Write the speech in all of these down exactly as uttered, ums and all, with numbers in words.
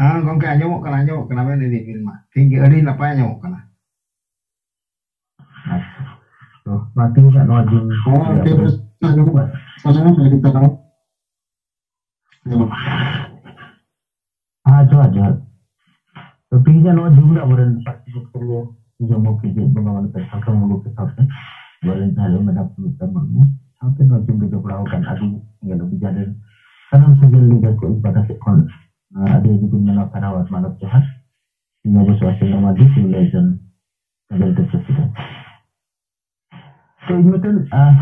ᱦᱮᱸ ᱜᱚᱝᱠᱮ, ᱟᱸᱡᱚᱢᱚᱜ ᱠᱟᱱᱟ, ᱟᱸᱡᱚᱢᱚᱜ ᱠᱟᱱᱟ, ᱢᱮᱱ ᱤᱫᱤ ᱵᱤᱱ ᱢᱟ᱾ ᱴᱷᱤᱠ ᱜᱮ, ᱟᱹᱰᱤ ᱱᱟᱯᱟᱭ ᱟᱸᱡᱚᱢᱚᱜ ᱠᱟᱱᱟ᱾ ᱟᱪᱪᱷᱟ᱾ ᱛᱚ, ᱢᱟ ᱛᱤᱦᱤᱧᱟᱜ ᱱᱚᱣᱟ ᱡᱩᱢ ᱦᱚᱸ, ᱴᱷᱤᱠ ᱜᱮᱭᱟ᱾ ᱟᱸᱡᱚᱢᱚᱜ ᱠᱟᱱᱟ᱾ ᱦᱮᱸ, ᱡᱚᱦᱟᱨ, ᱡᱚᱦᱟᱨ᱾ ᱛᱚ, ᱛᱤᱦᱤᱧᱟᱜ ᱱᱚᱣᱟ ᱡᱩᱢ ᱨᱮ ᱟᱵᱚᱨᱮᱱ participate ᱠᱚ ᱞᱟᱹᱭᱟ, ᱡᱚᱢᱚᱠ ᱠᱮᱡᱤ ᱵᱚᱸᱜᱟ ᱢᱟᱱᱚᱛ ᱥᱟᱶᱛᱮ ᱢᱩᱞᱩᱠ ᱥᱟᱶᱛᱮ ᱟᱵᱚᱨᱮᱱ ᱡᱟᱦᱟᱸᱭ ᱢᱮᱰᱟᱢ ᱥᱩᱢᱤᱛᱨᱟ ᱢᱩᱨᱢᱩ ᱥᱟᱶᱛᱮ ᱱᱚᱣᱟ ᱡᱩᱢ ᱨᱮ ᱡᱚᱯᱲᱟᱣ ᱟᱠᱟᱱ ᱟᱹᱫᱤ ᱥᱮᱸᱜᱮᱞ ᱚᱵᱷᱤᱡᱟᱱ ᱨᱮᱱ ᱥᱟᱱᱟᱢ ᱥᱮᱸᱜᱮᱞ leader ᱠᱚ ᱤᱧ ᱯᱟᱦᱴᱟ ᱥᱮᱫ ᱠᱷᱚᱱ, ᱟᱸ, ᱟᱹᱰᱤ ᱟᱹᱰᱤ ᱜᱩᱱ ᱢᱟᱱᱟᱣ ᱥᱟᱨᱦᱟᱣ ᱟᱨ ᱢᱟᱱᱚᱛ ᱡᱚᱦᱟᱨ᱾ ᱤᱧ ᱟᱵᱚ ᱥᱩᱵᱷᱟᱥ ᱪᱚᱱᱫᱨᱚ ᱢᱟᱨᱰᱤ, civil aviation ᱥᱮᱸᱜᱮᱞ ᱨᱮ ᱯᱨᱮᱥᱤᱰᱮᱱᱴ᱾ ᱛᱚ ᱤᱧ ᱢᱤᱫᱴᱮᱱ, ᱟᱸ,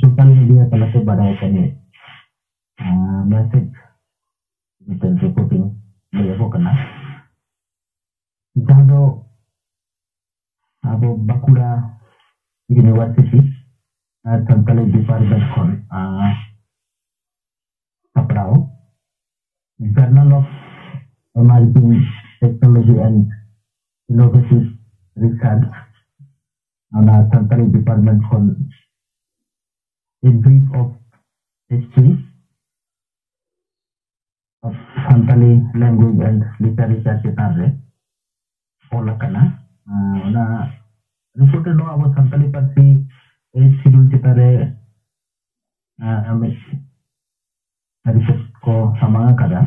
social media ᱛᱟᱞᱟᱛᱮ ᱵᱟᱰᱟᱭ ᱠᱟᱱ, ᱟᱸ, message ᱢᱤᱫᱴᱮᱱ ᱨᱤᱯᱳᱨᱴ ᱤᱧ ᱞᱟᱹᱭ ᱟᱠᱚ ᱠᱟᱱᱟ, ᱡᱟᱦᱟᱸ ᱫᱚ ᱟᱵᱚ ᱵᱟᱸᱠᱩᱲᱟ ᱤᱭᱩᱱᱤᱵᱷᱟᱨᱥᱤᱴᱤ ᱥᱟᱱᱛᱟᱞᱤ ᱰᱤᱯᱟᱨᱴᱢᱮᱱᱴ ᱠᱷᱚᱱ, ᱟᱸ, ᱥᱟᱯᱲᱟᱣ Journal of Emerging Technology and Innovative Research, ᱚᱱᱟ ᱥᱟᱱᱛᱟᱞᱤ ᱰᱤᱯᱟᱨᱴᱢᱮᱱᱴ ᱠᱷᱚᱱ A Brief of History of Santali Language and Literature ᱪᱮᱛᱟᱱ ᱨᱮ ᱚᱞ ᱟᱠᱟᱱᱟ᱾ ᱟᱸ, ᱚᱱᱟ ᱨᱤᱯᱳᱨᱴ ᱨᱮ ᱱᱚᱣᱟ ᱟᱵᱚ ᱥᱟᱱᱛᱟᱞᱤ ᱯᱟᱹᱨᱥᱤ ᱮᱭᱤᱴ ᱥᱤᱰᱩᱞ ᱪᱮᱛᱟᱱ ᱨᱮ, ᱟᱸ, ᱢᱤᱫ ᱨᱤᱯᱳᱨᱴ ᱠᱚ ᱥᱟᱢᱟᱝ ᱟᱠᱟᱫᱟ,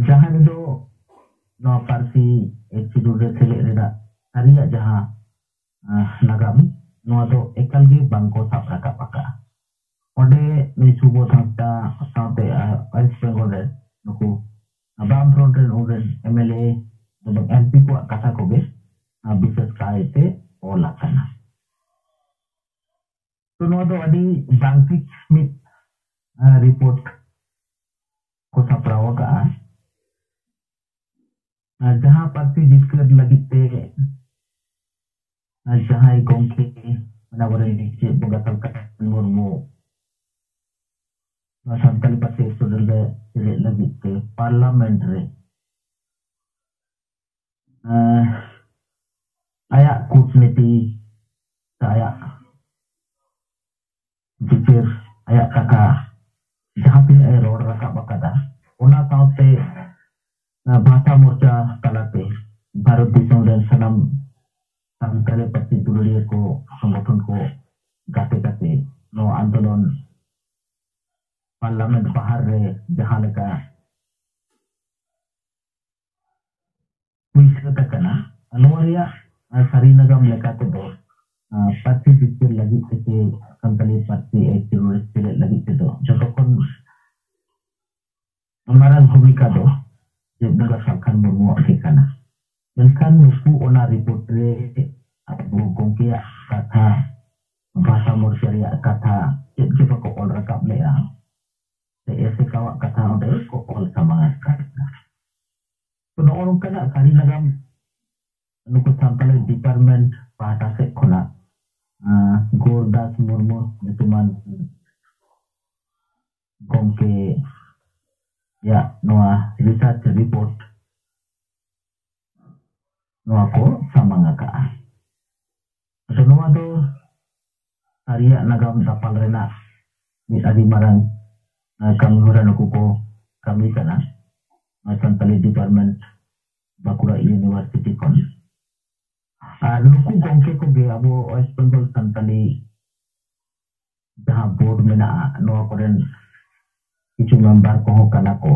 ᱡᱟᱦᱟᱸ ᱨᱮᱫᱚ ᱱᱚᱣᱟ ᱯᱟᱹᱨᱥᱤ ᱮᱭᱤᱴ ᱥᱤᱰᱩᱞ ᱨᱮ ᱥᱮᱞᱮᱫ ᱨᱮᱱᱟᱜ ᱥᱟᱹᱨᱤᱭᱟᱜ ᱡᱟᱦᱟᱸ, ᱟᱸ, ᱱᱟᱜᱟᱢ, ᱱᱚᱣᱟ ᱫᱚ ᱮᱠᱟᱞ ᱜᱮ ᱵᱟᱝ ᱠᱚ ᱥᱟᱵ ᱨᱟᱠᱟᱵ ᱟᱠᱟᱫᱼᱟ᱾ ᱚᱸᱰᱮ ᱱᱩᱭ ᱥᱩᱵᱳᱫᱷ ᱦᱟᱸᱥᱫᱟ ᱥᱟᱶᱛᱮ, ᱟᱸ, ᱳᱭᱮᱥᱴ ᱵᱮᱝᱜᱚᱞ ᱨᱮ ᱱᱩᱠᱩ ᱵᱟᱢ ᱯᱷᱨᱚᱱᱴ ᱨᱮᱱ ᱩᱱᱨᱮᱱ ᱮᱢ ᱮᱞ ᱮ ᱮᱵᱚᱝ ᱮᱢ ᱯᱤ ᱠᱚᱣᱟᱜ ᱠᱟᱛᱷᱟ ᱠᱚᱜᱮ, ᱟᱸ, ᱵᱤᱥᱮᱥ ᱠᱟᱭᱛᱮ ᱚᱞ ᱟᱠᱟᱱᱟ᱾ ᱛᱚ ᱱᱚᱣᱟ ᱫᱚ ᱟᱹᱰᱤ ᱵᱟᱝ ᱴᱷᱤᱠ ᱢᱤᱫ, ᱟᱸ, ᱨᱤᱯᱳᱨᱴ ᱠᱚ ᱥᱟᱯᱲᱟᱣ ᱟᱠᱟᱫᱼᱟ᱾ ᱟᱨ ᱡᱟᱦᱟᱸ ᱯᱟᱹᱨᱥᱤ ᱡᱤᱛᱠᱟᱹᱨ ᱞᱟᱹᱜᱤᱫ ᱛᱮ, ᱟᱨ ᱡᱟᱦᱟᱸᱭ ᱜᱚᱢᱠᱮ, ᱢᱟᱱᱮ ᱟᱵᱚᱨᱮᱱ ᱵᱤᱪᱟᱹᱨ ᱵᱚᱸᱜᱟ ᱥᱟᱞᱠᱷᱟᱱ ᱢᱩᱨᱢᱩ ᱱᱚᱣᱟ ᱥᱟᱱᱛᱟᱞᱤ ᱯᱟᱹᱨᱥᱤ ᱥᱩᱫᱷᱟᱹᱨ ᱨᱮ ᱥᱮᱞᱮᱫ ᱞᱟᱹᱜᱤᱫ ᱛᱮ ᱯᱟᱨᱞᱟᱢᱮᱱᱴ ᱨᱮ, ᱟᱸ, ᱟᱭᱟᱜ ᱠᱩᱴᱱᱤᱛᱤ ᱥᱮ ᱟᱭᱟᱜ ᱵᱤᱪᱟᱹᱨ, ᱟᱭᱟᱜ ᱠᱟᱛᱷᱟ ᱡᱟᱦᱟᱸ ᱛᱤᱱᱟᱹᱜ ᱮ ᱨᱚᱲ ᱨᱟᱠᱟᱵ ᱟᱠᱟᱫᱟ, ᱚᱱᱟ ᱥᱟᱶᱛᱮ ᱵᱷᱟᱥᱟ ᱢᱳᱨᱪᱟ ᱛᱟᱞᱟᱛᱮ ᱵᱷᱟᱨᱚᱛ ᱫᱤᱥᱚᱢ ᱨᱮᱱ ᱥᱟᱱᱟᱢ ᱥᱟᱱᱛᱟᱲᱤ ᱯᱟᱹᱨᱥᱤ ᱫᱩᱞᱟᱹᱲᱤᱭᱟᱹ ᱠᱚ ᱥᱚᱝᱜᱚᱴᱷᱚᱱ ᱠᱚ ᱜᱟᱛᱮ ᱠᱟᱛᱮ ᱱᱚᱣᱟ ᱟᱱᱫᱳᱞᱚᱱ ᱯᱟᱨᱞᱟᱢᱮᱱᱴ ᱵᱟᱦᱟᱨ ᱨᱮ ᱡᱟᱦᱟᱸ ᱞᱮᱠᱟ ᱦᱩᱭ ᱥᱟᱹᱛ ᱟᱠᱟᱱᱟ, ᱱᱚᱣᱟ ᱨᱮᱭᱟᱜ ᱥᱟᱹᱨᱤ ᱱᱟᱜᱟᱢ ᱞᱮᱠᱟ ᱛᱮᱫᱚ ᱯᱟᱹᱨᱥᱤ ᱡᱤᱛᱠᱟᱹᱨ ᱞᱟᱹᱜᱤᱫ ᱛᱮ ᱥᱮ ᱥᱟᱱᱛᱟᱲᱤ ᱯᱟᱹᱨᱥᱤ ᱟᱹᱭᱫᱟᱹᱨᱤ ᱥᱮᱞᱮᱫ ᱞᱟᱹᱜᱤᱫ ᱛᱮᱫᱚ ᱡᱚᱛᱚ ᱠᱷᱚᱱ ᱢᱟᱨᱟᱝ ᱵᱷᱩᱢᱤᱠᱟ ᱫᱚ ᱡᱮ ᱵᱚᱸᱜᱟ ᱥᱟᱞᱠᱷᱟᱱ ᱢᱩᱨᱢᱩᱣᱟᱜ ᱜᱮ ᱠᱟᱱᱟ᱾ ᱢᱮᱱᱠᱷᱟᱱ ᱱᱩᱠᱩ ᱚᱱᱟ ᱨᱤᱯᱳᱨᱴ ᱨᱮ ᱟᱵᱚ ᱜᱚᱢᱠᱮᱭᱟᱜ ᱠᱟᱛᱷᱟ, ᱵᱷᱟᱥᱟ ᱢᱳᱨᱪᱟ ᱨᱮᱭᱟᱜ ᱠᱟᱛᱷᱟ ᱪᱮᱫ ᱜᱮ ᱵᱟᱠᱚ ᱚᱞ ᱨᱟᱠᱟᱵ ᱞᱮᱫᱼᱟ᱾ ᱥᱮ ᱮᱥᱮᱠᱟᱣᱟᱜ ᱠᱟᱛᱷᱟ ᱚᱸᱰᱮ ᱠᱚ ᱚᱞ ᱥᱟᱢᱟᱝ ᱟᱠᱟᱫᱼᱟ᱾ ᱛᱚ, ᱱᱚᱜᱼᱚ ᱱᱚᱝᱠᱟᱱᱟᱜ ᱥᱟᱹᱨᱤ ᱱᱟᱜᱟᱢ ᱱᱩᱠᱩ ᱥᱟᱱᱛᱟᱲᱤ ᱰᱤᱯᱟᱨᱴᱢᱮᱱᱴ ᱯᱟᱦᱴᱟ ᱥᱮᱫ ᱠᱷᱚᱱᱟᱜ ᱜᱳᱨᱫᱟᱥ ᱢᱩᱨᱢᱩ ᱧᱩᱛᱩᱢᱟᱱ ᱜᱚᱢᱠᱮᱭᱟᱜ ᱱᱚᱣᱟ ᱨᱤᱥᱟᱨᱪ ᱨᱤᱯᱳᱨᱴ ᱱᱚᱣᱟ ᱠᱚ ᱥᱟᱢᱟᱝ ᱟᱠᱟᱫᱼᱟ᱾ ᱟᱫᱚ ᱱᱚᱣᱟ ᱫᱚ ᱥᱟᱹᱨᱤᱭᱟᱜ ᱱᱟᱜᱟᱢ ᱫᱟᱯᱟᱞ ᱨᱮᱱᱟᱜ ᱢᱤᱫ ᱟᱹᱰᱤ ᱢᱟᱨᱟᱝ ᱠᱟᱹᱢᱤ ᱦᱚᱨᱟ ᱱᱩᱠᱩ ᱠᱚ ᱠᱟᱹᱢᱤ ᱠᱟᱱᱟ ᱥᱟᱱᱛᱟᱲᱤ ᱰᱤᱯᱟᱨᱴᱢᱮᱱᱴ ᱵᱟᱸᱠᱩᱲᱟ ᱤᱭᱩᱱᱤᱵᱷᱟᱨᱥᱤᱴᱤ ᱠᱷᱚᱱ᱾ ᱟᱨ ᱱᱩᱠᱩ ᱜᱚᱢᱠᱮ ᱠᱚᱜᱮ ᱟᱵᱚ ᱳᱭᱮᱥᱴ ᱵᱮᱝᱜᱚᱞ ᱥᱟᱱᱛᱟᱲᱤ ᱡᱟᱦᱟᱸ ᱵᱳᱨᱰ ᱢᱮᱱᱟᱜᱼᱟ, ᱱᱚᱣᱟ ᱠᱚᱨᱮᱱ ᱠᱤᱪᱷᱩ ᱢᱮᱢᱵᱟᱨ ᱠᱚᱦᱚᱸ ᱠᱟᱱᱟ ᱠᱚ᱾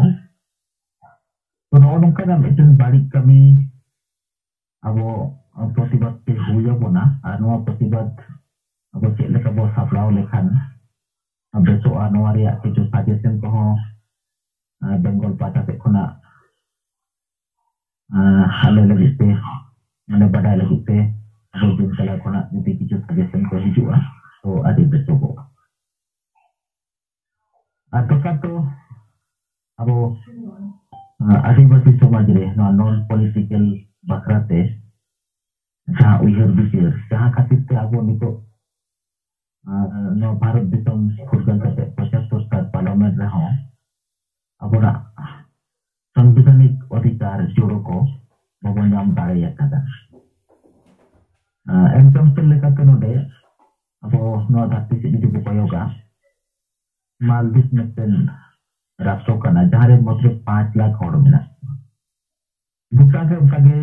ᱛᱚ, ᱱᱚᱜᱼᱚ ᱱᱚᱝᱠᱟᱱᱟᱜ ᱢᱤᱫᱴᱮᱱ ᱵᱟᱹᱲᱤᱡ ᱠᱟᱹᱢᱤ ᱟᱵᱚ ᱯᱨᱚᱛᱤᱵᱟᱫ ᱛᱮ ᱦᱩᱭ ᱟᱵᱚᱱᱟ᱾ ᱟᱨ ᱱᱚᱣᱟ ᱯᱨᱚᱛᱤᱵᱟᱫ ᱟᱵᱚ ᱪᱮᱫ ᱞᱮᱠᱟ ᱵᱚ ᱥᱟᱯᱲᱟᱣ ᱞᱮᱠᱷᱟᱱ ᱵᱮᱥᱚᱜᱼᱟ, ᱱᱚᱣᱟ ᱨᱮᱭᱟᱜ ᱠᱤᱪᱷᱩ ᱥᱟᱡᱮᱥᱚᱱ ᱠᱚᱦᱚᱸ ᱵᱮᱝᱜᱚᱞ ᱯᱟᱦᱴᱟ ᱥᱮᱫ ᱠᱷᱚᱱᱟᱜ ᱟᱞᱮ ᱞᱟᱹᱜᱤᱫ ᱛᱮ, ᱢᱟᱱᱮ, ᱵᱟᱰᱟᱭ ᱞᱟᱹᱜᱤᱫ ᱛᱮ ᱟᱵᱚ ᱡᱤᱢᱛᱟᱞᱟ ᱠᱷᱚᱱᱟᱜ ᱡᱩᱫᱤ ᱠᱤᱪᱷᱩ ᱥᱟᱡᱮᱥᱚᱱ ᱠᱚ ᱦᱤᱡᱩᱜᱼᱟ, ᱛᱚ ᱟᱹᱰᱤ ᱵᱮᱥᱚᱜᱚᱜᱼᱟ᱾ ᱟᱨ ᱫᱚᱥᱟᱨ ᱫᱚ ᱟᱵᱚ ᱟᱹᱫᱤᱵᱟᱹᱥᱤ ᱥᱚᱢᱟᱡᱽ ᱨᱮ ᱱᱚᱣᱟ ᱱᱚᱱ ᱯᱚᱞᱤᱴᱤᱠᱟᱞ ᱵᱟᱠᱷᱨᱟ ᱛᱮ ᱡᱟᱦᱟᱸ ᱩᱭᱦᱟᱹᱨ ᱵᱤᱪᱟᱹᱨ, ᱡᱟᱦᱟᱸ ᱠᱷᱟᱹᱛᱤᱨ ᱛᱮ ᱟᱵᱚ ᱱᱤᱛᱚᱜ ᱱᱚᱣᱟ ᱵᱷᱟᱨᱚᱛ ᱫᱤᱥᱚᱢ ᱯᱷᱩᱨᱜᱟᱹᱞ ᱠᱟᱛᱮ ᱯᱚᱸᱪᱟᱛᱛᱳᱨ ᱥᱟᱞ ᱯᱟᱨᱞᱟᱢᱮᱱᱴ ᱨᱮᱦᱚᱸ ᱟᱵᱚᱱᱟᱜ ᱥᱟᱝᱵᱤᱫᱷᱟᱱᱤᱠ ᱚᱫᱷᱤᱠᱟᱨ ᱡᱳᱲᱳ ᱠᱚ ᱵᱟᱵᱚᱱ ᱧᱟᱢ ᱫᱟᱲᱮ ᱟᱠᱟᱫᱟ᱾ ᱮᱠᱡᱟᱢᱯᱚᱞ ᱞᱮᱠᱟᱛᱮ ᱱᱚᱰᱮ ᱟᱵᱚ ᱱᱚᱣᱟ ᱫᱷᱟᱹᱨᱛᱤ ᱥᱮᱫ ᱡᱩᱫᱤ ᱵᱚ ᱠᱚᱭᱚᱜᱟ, ᱢᱟᱞᱫᱤᱯ ᱢᱤᱫᱴᱮᱱ ᱨᱟᱥᱴᱨᱚ ᱠᱟᱱᱟ, ᱡᱟᱦᱟᱸ ᱨᱮ ᱢᱟᱛᱨᱚ ᱯᱟᱸᱪ ᱞᱟᱠᱷ ᱦᱚᱲ ᱢᱮᱱᱟᱜ ᱠᱚᱣᱟ᱾ ᱵᱷᱩᱴᱟᱱ ᱨᱮ ᱚᱱᱠᱟ ᱜᱮ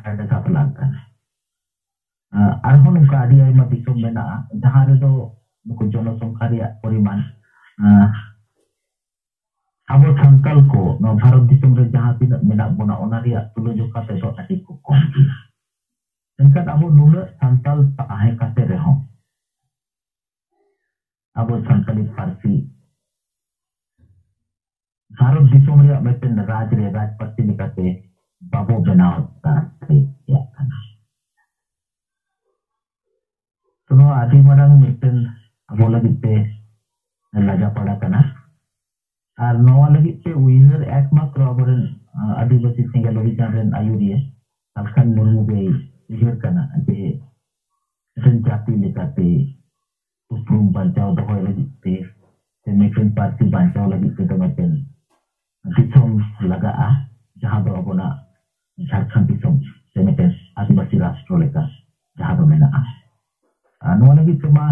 ᱥᱟᱲᱮ ᱥᱟᱛ ᱞᱟᱠᱷ ᱜᱟᱱ᱾ ᱟᱨᱦᱚᱸ ᱱᱚᱝᱠᱟ ᱟᱹᱰᱤ ᱟᱭᱢᱟ ᱫᱤᱥᱚᱢ ᱢᱮᱱᱟᱜᱼᱟ, ᱡᱟᱦᱟᱸ ᱨᱮᱫᱚ ᱱᱩᱠᱩ ᱡᱚᱱᱚᱥᱚᱝᱠᱷᱟ ᱨᱮᱭᱟᱜ ᱯᱚᱨᱤᱢᱟᱱ, ᱟᱸ, ᱟᱵᱚ ᱥᱟᱱᱛᱟᱞ ᱠᱚ ᱱᱚᱣᱟ ᱵᱷᱟᱨᱚᱛ ᱫᱤᱥᱚᱢ ᱨᱮ ᱡᱟᱦᱟᱸ ᱛᱤᱱᱟᱹᱜ ᱢᱮᱱᱟᱜ ᱵᱚᱱᱟ, ᱚᱱᱟ ᱨᱮᱭᱟᱜ ᱛᱩᱞᱟᱹᱡᱚᱠᱷᱟ ᱛᱮᱫᱚ ᱟᱹᱰᱤ ᱠᱚ ᱠᱚᱢ ᱜᱮᱭᱟ᱾ ᱢᱮᱱᱠᱷᱟᱱ ᱟᱵᱚ ᱱᱩᱱᱟᱹᱜ ᱥᱟᱱᱛᱟᱞ ᱛᱟᱦᱮᱸ ᱠᱟᱛᱮ ᱨᱮᱦᱚᱸ ᱟᱵᱚ ᱥᱟᱱᱛᱟᱞᱤ ᱯᱟᱹᱨᱥᱤ ᱵᱷᱟᱨᱚᱛ ᱫᱤᱥᱚᱢ ᱨᱮᱭᱟᱜ ᱢᱤᱫᱴᱮᱱ ᱨᱟᱡᱽ ᱨᱮ ᱨᱟᱡᱽ ᱯᱟᱹᱨᱥᱤ ᱞᱮᱠᱟᱛᱮ ᱵᱟᱵᱚ ᱵᱮᱱᱟᱣ ᱫᱟᱲᱮᱭᱟᱜ ᱠᱟᱱᱟ᱾ ᱛᱚ ᱱᱚᱣᱟ ᱟᱹᱰᱤ ᱢᱟᱨᱟᱝ ᱢᱤᱫᱴᱮᱱ ᱟᱵᱚ ᱞᱟᱹᱜᱤᱫ ᱛᱮ ᱞᱟᱡᱟᱯᱟᱲᱟ ᱠᱟᱱᱟ᱾ ᱟᱨ ᱱᱚᱣᱟ ᱞᱟᱹᱜᱤᱫ ᱛᱮ ᱩᱭᱦᱟᱹᱨ ᱮᱠᱢᱟᱛᱨᱚ ᱟᱵᱚᱨᱮᱱ, ᱟᱸ, ᱟᱹᱫᱤᱵᱟᱹᱥᱤ ᱥᱮᱸᱜᱮᱞ ᱚᱵᱷᱤᱡᱟᱱ ᱨᱮᱱ ᱟᱹᱭᱩᱨᱤᱭᱟᱹ ᱥᱟᱞᱠᱷᱟᱱ ᱢᱩᱨᱢᱩ ᱜᱮᱭ ᱩᱭᱦᱟᱹᱨ ᱠᱟᱱᱟ ᱡᱮ ᱢᱤᱫᱴᱮᱱ ᱡᱟᱹᱛᱤ ᱞᱮᱠᱟᱛᱮ ᱩᱯᱨᱩᱢ ᱵᱟᱧᱪᱟᱣ ᱫᱚᱦᱚᱭ ᱞᱟᱹᱜᱤᱫ ᱛᱮ ᱥᱮ ᱢᱤᱫᱴᱮᱱ ᱯᱟᱹᱨᱥᱤ ᱵᱟᱧᱪᱟᱣ ᱞᱟᱹᱜᱤᱫ ᱛᱮᱫᱚ ᱢᱤᱫᱴᱮᱱ ᱫᱤᱥᱚᱢ ᱞᱟᱜᱟᱜᱼᱟ, ᱡᱟᱦᱟᱸ ᱫᱚ ᱟᱵᱚᱱᱟᱜ ᱡᱷᱟᱲᱠᱷᱚᱸᱰ ᱫᱤᱥᱚᱢ ᱥᱮ ᱢᱤᱫᱴᱮᱱ ᱟᱹᱫᱤᱵᱟᱹᱥᱤ ᱨᱟᱥᱴᱨᱚ ᱞᱮᱠᱟ ᱡᱟᱦᱟᱸ ᱫᱚ ᱢᱮᱱᱟᱜᱼᱟ᱾ ᱟᱨ ᱱᱚᱣᱟ ᱞᱟᱹᱜᱤᱫ ᱛᱮᱢᱟ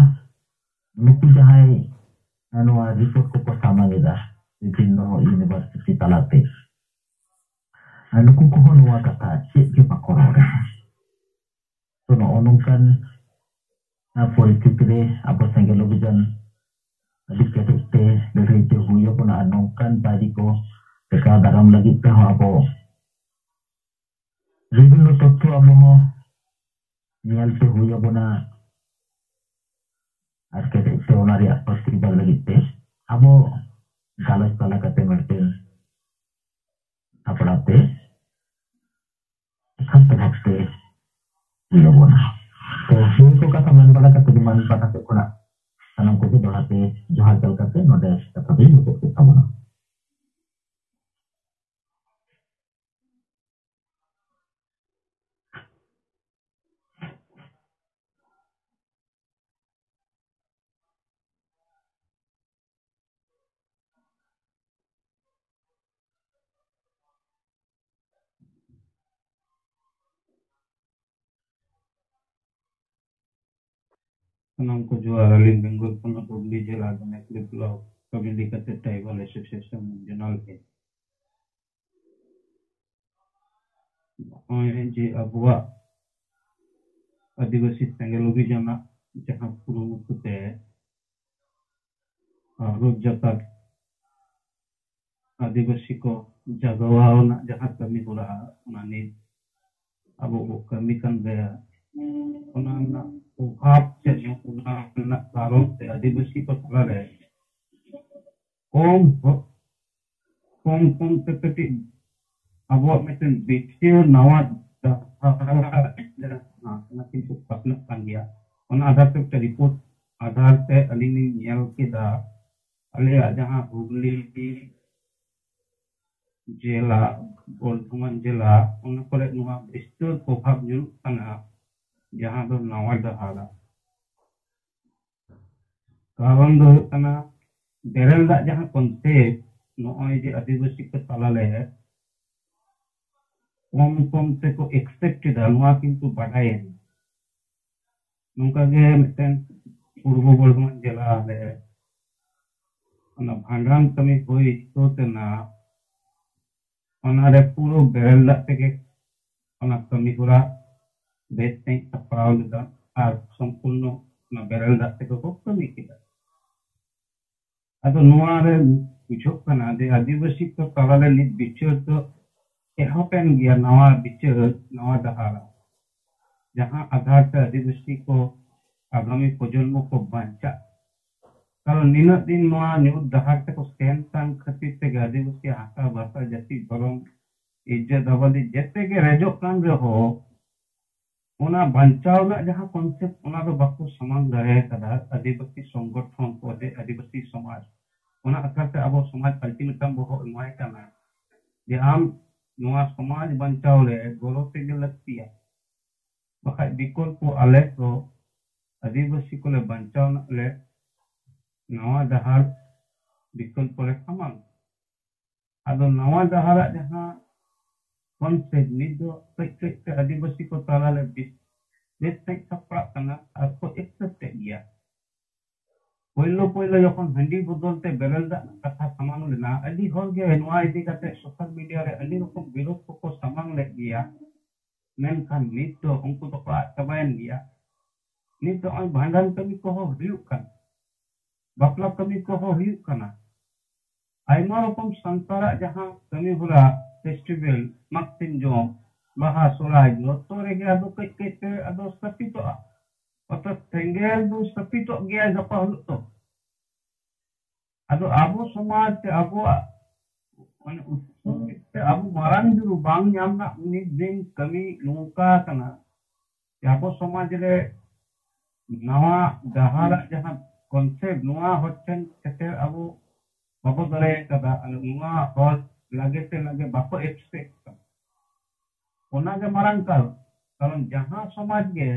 ᱱᱩᱠᱩ ᱡᱟᱦᱟᱸᱭ ᱱᱚᱣᱟ ᱨᱤᱯᱳᱨᱴ ᱠᱚᱠᱚ ᱥᱟᱢᱟᱝ ᱮᱫᱟ ᱵᱤᱵᱷᱤᱱᱱᱚ ᱤᱭᱩᱱᱤᱵᱷᱟᱨᱥᱤᱴᱤ ᱛᱟᱞᱟᱛᱮ, ᱟᱨ ᱱᱩᱠᱩ ᱠᱚᱦᱚᱸ ᱱᱚᱣᱟ ᱠᱟᱛᱷᱟ ᱪᱮᱫ ᱜᱮ ᱵᱟᱠᱚ ᱨᱚᱲᱮᱫᱟ᱾ ᱛᱚ ᱱᱚᱜᱼᱚ ᱱᱚᱝᱠᱟᱱ ᱯᱚᱨᱤᱥᱛᱷᱤᱛᱤ ᱨᱮ ᱟᱵᱚ ᱥᱮᱸᱜᱮᱞ ᱚᱵᱷᱤᱡᱟᱱ ᱟᱹᱰᱤ ᱠᱮᱴᱮᱡ ᱛᱮ ᱞᱟᱹᱲᱦᱟᱹᱭ ᱛᱮ ᱦᱩᱭ ᱟᱵᱚᱱᱟ, ᱟᱨ ᱱᱚᱝᱠᱟᱱ ᱵᱟᱹᱭᱨᱤ ᱠᱚ ᱴᱮᱠᱟᱣ ᱫᱟᱨᱟᱢ ᱞᱟᱹᱜᱤᱫ ᱛᱮᱦᱚᱸ ᱟᱵᱚ ᱵᱤᱵᱷᱤᱱᱱᱚ ᱛᱚᱛᱛᱷᱚ ᱟᱵᱚ ᱦᱚᱸ ᱧᱮᱞ ᱛᱮ ᱦᱩᱭ ᱟᱵᱚᱱᱟ᱾ ᱟᱨ ᱠᱮᱴᱮᱡ ᱛᱮ ᱚᱱᱟ ᱨᱮᱭᱟᱜ ᱯᱨᱚᱛᱤᱵᱟᱫ ᱞᱟᱹᱜᱤᱫ ᱛᱮ ᱟᱵᱚ ᱜᱟᱞᱚᱪ ᱛᱟᱞᱟ ᱠᱟᱛᱮ ᱢᱤᱫᱴᱮᱱ ᱥᱟᱯᱲᱟᱣ ᱛᱮ ᱮᱠᱟᱱᱛᱚ ᱵᱷᱟᱵᱽ ᱛᱮ ᱦᱩᱭ ᱟᱵᱚᱱᱟ᱾ ᱛᱚ ᱱᱤᱭᱟᱹ ᱠᱚ ᱠᱟᱛᱷᱟ ᱢᱮᱱ ᱵᱟᱲᱟ ᱠᱟᱛᱮ ᱜᱮ ᱢᱟᱹᱱ ᱯᱟᱦᱴᱟ ᱥᱮᱫ ᱠᱷᱚᱱᱟᱜ ᱥᱟᱱᱟᱢ ᱠᱚᱜᱮ ᱫᱚᱦᱲᱟ ᱛᱮ ᱡᱚᱦᱟᱨ ᱪᱟᱞ ᱠᱟᱛᱮ ᱱᱚᱰᱮ ᱠᱟᱛᱷᱟ ᱫᱚᱧ ᱢᱩᱪᱟᱹᱫ ᱠᱮᱫ ᱛᱟᱵᱚᱱᱟ᱾ ᱥᱟᱱᱟᱢ ᱠᱚ ᱡᱚᱦᱟᱨ, ᱟᱹᱞᱤᱧ ᱵᱮᱝᱜᱚᱞ ᱯᱚᱱᱚᱛ ᱦᱩᱜᱽᱞᱤ ᱡᱮᱞᱟ ᱜᱚᱱᱮᱥᱰᱤ ᱵᱞᱚᱠ ᱠᱟᱹᱢᱤ ᱞᱮᱠᱟᱛᱮ Tribal Association ᱡᱚᱱᱟᱞ ᱜᱮ᱾ ᱱᱚᱜᱼᱚᱭ ᱡᱮ ᱟᱵᱚᱣᱟᱜ ᱟᱹᱫᱤᱵᱟᱹᱥᱤ ᱥᱮᱸᱜᱮᱞ ᱚᱵᱷᱤᱡᱟᱱᱟᱜ ᱡᱟᱦᱟᱸ ᱠᱩᱨᱩᱢᱩᱴᱩ ᱛᱮ ᱨᱩᱯ ᱡᱟᱠᱟᱛ ᱟᱹᱫᱤᱵᱟᱹᱥᱤ ᱠᱚ ᱡᱟᱜᱟᱣ ᱨᱮᱱᱟᱜ ᱡᱟᱦᱟᱸ ᱠᱟᱹᱢᱤ ᱦᱚᱨᱟ, ᱚᱱᱟ ᱱᱤᱛ ᱟᱵᱚ ᱵᱚ ᱠᱟᱹᱢᱤ ᱠᱟᱱ ᱜᱮᱭᱟ᱾ ᱚᱱᱟ ᱨᱮᱱᱟᱜ ᱚᱵᱷᱟᱵᱽ ᱥᱮ ᱚᱱᱟ ᱨᱮᱱᱟᱜ ᱠᱟᱨᱚᱱ ᱛᱮ ᱟᱹᱫᱤᱵᱟᱹᱥᱤ ᱠᱚ ᱛᱟᱞᱟᱨᱮ ᱠᱚᱢ ᱦᱚ-, ᱠᱚᱢ ᱠᱚᱢ ᱛᱮ ᱠᱟᱹᱴᱤᱡ ᱟᱵᱚᱣᱟᱜ ᱢᱤᱫᱴᱮᱱ ᱵᱤᱪᱟᱹᱨ ᱱᱟᱣᱟ ᱰᱟᱦᱟᱨ ᱡᱟᱦᱟᱸ ᱚᱱᱟ ᱠᱤᱱᱛᱩ ᱯᱟᱥᱱᱟᱜ ᱠᱟᱱ ᱜᱮᱭᱟ᱾ ᱚᱱᱟ ᱟᱫᱷᱟᱨ ᱛᱮ ᱢᱤᱫᱴᱮᱱ ᱨᱤᱯᱳᱨᱴ ᱟᱫᱷᱟᱨ ᱛᱮ ᱟᱹᱞᱤᱧ ᱞᱤᱧ ᱧᱮᱞ ᱠᱮᱫᱟ, ᱟᱞᱮᱭᱟᱜ ᱡᱟᱦᱟᱸ ᱦᱩᱜᱽᱞᱤ ᱡᱮᱞᱟ, ᱵᱚᱨᱫᱷᱚᱢᱟᱱ ᱡᱮᱞᱟ, ᱚᱱᱟ ᱠᱚᱨᱮ ᱱᱚᱣᱟ ᱵᱤᱥᱛᱟᱹᱨ ᱯᱨᱚᱵᱷᱟᱵᱽ ᱧᱩᱨᱩᱜ ᱠᱟᱱᱟ, ᱡᱟᱦᱟᱸ ᱫᱚ ᱱᱟᱣᱟ ᱰᱟᱦᱟᱨᱟ᱾ ᱠᱟᱨᱚᱱ ᱫᱚ ᱦᱩᱭᱩᱜ ᱠᱟᱱᱟ, ᱵᱮᱨᱮᱞ ᱫᱟᱜ ᱡᱟᱦᱟᱸ ᱠᱚᱱᱥᱮᱯᱴ, ᱱᱚᱜᱼᱚᱭ ᱡᱮ ᱟᱹᱫᱤᱵᱟᱹᱥᱤ ᱠᱚ ᱛᱟᱞᱟᱨᱮ ᱠᱚᱢ ᱠᱚᱢ ᱛᱮᱠᱚ ᱮᱠᱥᱮᱯᱴ ᱮᱫᱟ, ᱱᱚᱣᱟ ᱠᱤᱱᱛᱩ ᱵᱟᱰᱟᱭᱮᱱᱟ᱾ ᱱᱚᱝᱠᱟ ᱜᱮ ᱢᱤᱫᱴᱮᱱ ᱯᱩᱨᱵᱚ ᱵᱚᱨᱫᱷᱚᱢᱟᱱ ᱡᱮᱞᱟ ᱨᱮ ᱚᱱᱟ ᱵᱷᱟᱸᱰᱟᱱ ᱠᱟᱹᱢᱤ ᱦᱩᱭ ᱥᱟᱹᱛ ᱮᱱᱟ, ᱚᱱᱟᱨᱮ ᱯᱩᱨᱟᱹ ᱵᱮᱨᱮᱞ ᱫᱟᱜ ᱛᱮᱜᱮ ᱚᱱᱟ ᱠᱟᱹᱢᱤ ᱦᱚᱨᱟ ᱵᱮᱥ ᱥᱟᱺᱦᱤᱡ ᱥᱟᱯᱲᱟᱣ ᱞᱮᱫᱟ ᱟᱨ ᱥᱚᱢᱯᱩᱨᱱᱚ ᱚᱱᱟ ᱵᱮᱨᱮᱞ ᱫᱟᱜ ᱛᱮᱜᱮ ᱠᱚ ᱠᱟᱹᱢᱤ ᱠᱮᱫᱟ᱾ ᱟᱫᱚ ᱱᱚᱣᱟ ᱨᱮ ᱵᱩᱡᱷᱟᱹᱜ ᱠᱟᱱᱟ ᱡᱮ ᱟᱹᱫᱤᱵᱟᱹᱥᱤ ᱠᱚ ᱛᱟᱞᱟᱨᱮ ᱱᱤᱛ ᱵᱤᱪᱟᱹᱨ ᱫᱚ ᱮᱦᱚᱵ ᱮᱱ ᱜᱮᱭᱟ, ᱱᱟᱣᱟ ᱵᱤᱪᱟᱹᱨ, ᱱᱟᱣᱟ ᱰᱟᱦᱟᱨ, ᱡᱟᱦᱟᱸ ᱟᱫᱷᱟᱨ ᱛᱮ ᱟᱹᱫᱤᱵᱟᱹᱥᱤ ᱠᱚ ᱟᱜᱟᱢᱤ ᱯᱨᱚᱡᱚᱱᱢᱚ ᱠᱚ ᱵᱟᱧᱪᱟᱜ᱾ ᱠᱟᱨᱚᱱ ᱱᱤᱱᱟᱹᱜ ᱫᱤᱱ ᱱᱚᱣᱟ ᱧᱩᱛ ᱰᱟᱦᱟᱨ ᱛᱮᱠᱚ ᱥᱮᱱ ᱠᱟᱱ ᱠᱷᱟᱹᱛᱤᱨ ᱛᱮᱜᱮ ᱟᱹᱫᱤᱵᱟᱹᱥᱤ ᱦᱟᱥᱟ, ᱵᱷᱟᱥᱟ, ᱡᱟᱹᱛᱤ, ᱫᱷᱚᱨᱚᱢ, ᱤᱡᱽᱡᱚᱛ ᱟᱵᱟᱫᱤ ᱡᱮᱛᱮ ᱜᱮ ᱨᱮᱡᱚᱜ ᱠᱟᱱ ᱨᱮᱦᱚᱸ, ᱚᱱᱟ ᱵᱟᱧᱪᱟᱣ ᱨᱮᱱᱟᱜ ᱡᱟᱦᱟᱸ ᱠᱚᱱᱥᱮᱯᱴ, ᱚᱱᱟ ᱫᱚ ᱵᱟᱠᱚ ᱥᱟᱢᱟᱝ ᱫᱟᱲᱮ ᱟᱠᱟᱫᱟ ᱟᱹᱫᱤᱵᱟᱹᱥᱤ ᱥᱚᱝᱜᱚᱴᱷᱚᱱ ᱠᱚ, ᱟᱹᱫᱤ-, ᱟᱹᱫᱤᱵᱟᱹᱥᱤ ᱥᱚᱢᱟᱡᱽ᱾ ᱚᱱᱟ ᱟᱠᱷᱲᱟ ᱛᱮ ᱟᱵᱚ ᱥᱚᱢᱟᱡᱽ ᱟᱞᱴᱤᱢᱮᱴᱟᱢ ᱵᱚ ᱮᱢᱟᱭ ᱠᱟᱱᱟ ᱡᱮ ᱟᱢ ᱱᱚᱣᱟ ᱥᱚᱢᱟᱡᱽ ᱵᱟᱧᱪᱟᱣ ᱨᱮ ᱜᱚᱲᱚ ᱛᱮᱜᱮ ᱞᱟᱹᱠᱛᱤᱭᱟ, ᱵᱟᱠᱷᱟᱡ ᱵᱤᱠᱚᱞᱯᱚ ᱟᱞᱮ ᱫᱚ ᱟᱹᱫᱤᱵᱟᱹᱥᱤ ᱠᱚᱞᱮ ᱵᱟᱧᱪᱟᱣ ᱨᱮᱱᱟᱜ ᱞᱮ ᱱᱟᱣᱟ ᱰᱟᱦᱟᱨ ᱵᱤᱠᱚᱞᱯᱚ ᱞᱮ ᱥᱟᱢᱟᱝ᱾ ᱟᱫᱚ ᱱᱟᱣᱟ ᱰᱟᱦᱟᱨᱟᱜ ᱡᱟᱦᱟᱸ ᱠᱚᱱᱥᱮᱯᱴ, ᱱᱤᱛ ᱫᱚ ᱠᱟᱹᱡ ᱠᱟᱹᱡ ᱛᱮ ᱟᱹᱫᱤᱵᱟᱹᱥᱤ ᱠᱚ ᱛᱟᱞᱟᱨᱮ ᱵᱮᱥ, ᱵᱮᱥ ᱥᱟᱺᱦᱤᱡ ᱥᱟᱯᱲᱟᱜ ᱠᱟᱱᱟ ᱟᱨ ᱠᱚ ᱮᱠᱥᱮᱯᱴ ᱮᱫ ᱜᱮᱭᱟ᱾ ᱯᱳᱭᱞᱳ ᱯᱳᱭᱞᱳ ᱡᱚᱠᱷᱚᱱ ᱦᱟᱺᱰᱤ ᱵᱚᱫᱚᱞ ᱛᱮ ᱵᱮᱨᱮᱞ ᱫᱟᱜ ᱨᱮᱱᱟᱜ ᱠᱟᱛᱷᱟ ᱥᱟᱢᱟᱝ ᱞᱮᱱᱟ, ᱟᱹᱰᱤ ᱦᱚᱲ ᱜᱮ ᱱᱚᱣᱟ ᱤᱫᱤ ᱠᱟᱛᱮ ᱥᱳᱥᱟᱞ ᱢᱤᱰᱤᱭᱟ ᱨᱮ ᱟᱹᱰᱤ ᱨᱚᱠᱚᱢ ᱵᱤᱨᱳᱫ ᱠᱚᱠᱚ ᱥᱟᱢᱟᱝ ᱞᱮᱫ ᱜᱮᱭᱟ᱾ ᱢᱮᱱᱠᱷᱟᱱ ᱱᱤᱛ ᱫᱚ ᱩᱱᱠᱩ ᱫᱚᱠᱚ ᱟᱫ ᱪᱟᱵᱟᱭᱮᱱ ᱜᱮᱭᱟ᱾ ᱱᱤᱛ ᱫᱚ ᱱᱚᱜᱼᱚᱭ ᱵᱷᱟᱸᱰᱟᱱ ᱠᱟᱹᱢᱤ ᱠᱚᱦᱚᱸ ᱦᱩᱭᱩᱜ ᱠᱟᱱᱟ, ᱵᱟᱯᱞᱟ ᱠᱟᱹᱢᱤ ᱠᱚᱦᱚᱸ ᱦᱩᱭᱩᱜ ᱠᱟᱱᱟ᱾ ᱟᱭᱢᱟ ᱨᱚᱠᱚᱢ ᱥᱟᱱᱛᱟᱲᱟᱜ ᱡᱟᱦᱟᱸ ᱠᱟᱹᱢᱤ ᱦᱚᱨᱟ, ᱯᱷᱮᱥᱴᱤᱵᱮᱞ, ᱢᱟᱜᱽ ᱥᱤᱢ ᱡᱚᱢ, ᱵᱟᱦᱟ, ᱥᱚᱦᱨᱟᱭ, ᱡᱚᱛᱚ ᱨᱮᱜᱮ ᱟᱫᱚ ᱠᱟᱹᱡ ᱠᱟᱹᱡ ᱛᱮ ᱟᱫᱚ ᱥᱟᱹᱯᱤᱛᱚᱜᱼᱟ᱾ ᱚᱨᱛᱷᱟᱛ ᱥᱮᱸᱜᱮᱞ ᱫᱚ ᱥᱟᱹᱯᱤᱛᱚᱜ ᱜᱮᱭᱟ ᱜᱟᱯᱟ ᱦᱤᱞᱳᱜ ᱛᱚ᱾ ᱟᱫᱚ ᱟᱵᱚ ᱥᱚᱢᱟᱡᱽ ᱥᱮ ᱟᱵᱚᱣᱟᱜ ᱢᱟᱱᱮ ᱩᱛᱥᱚᱵ ᱥᱮ ᱟᱵᱚ ᱢᱟᱨᱟᱝ ᱵᱩᱨᱩ ᱵᱟᱝ ᱧᱟᱢ ᱨᱮᱱᱟᱜ ᱢᱤᱫ ᱫᱤᱱ ᱠᱟᱹᱢᱤ ᱱᱚᱝᱠᱟ ᱠᱟᱱᱟ ᱡᱮ ᱟᱵᱚ ᱥᱚᱢᱟᱡᱽ ᱨᱮ ᱱᱟᱣᱟ ᱰᱟᱦᱟᱨᱟᱜ ᱡᱟᱦᱟᱸ ᱠᱚᱱᱥᱮᱯᱴ, ᱱᱚᱣᱟ ᱦᱚᱲ ᱴᱷᱮᱱ ᱥᱮᱴᱮᱨ ᱟᱵᱚ ᱵᱟᱵᱚ ᱫᱟᱲᱮ ᱟᱠᱟᱫᱟ᱾ ᱟᱨ ᱱᱚᱣᱟ ᱦᱚᱲ ᱞᱟᱜᱮ ᱛᱮ ᱞᱟᱜᱮ ᱵᱟᱠᱚ ᱮᱠᱥᱯᱮᱠᱴ ᱠᱟᱱᱟ᱾ ᱚᱱᱟ ᱜᱮ ᱢᱟᱨᱟᱝ ᱠᱟᱨᱚᱱ᱾ ᱠᱟᱨᱚᱱ ᱡᱟᱦᱟᱸ ᱥᱚᱢᱟᱡᱽ ᱜᱮ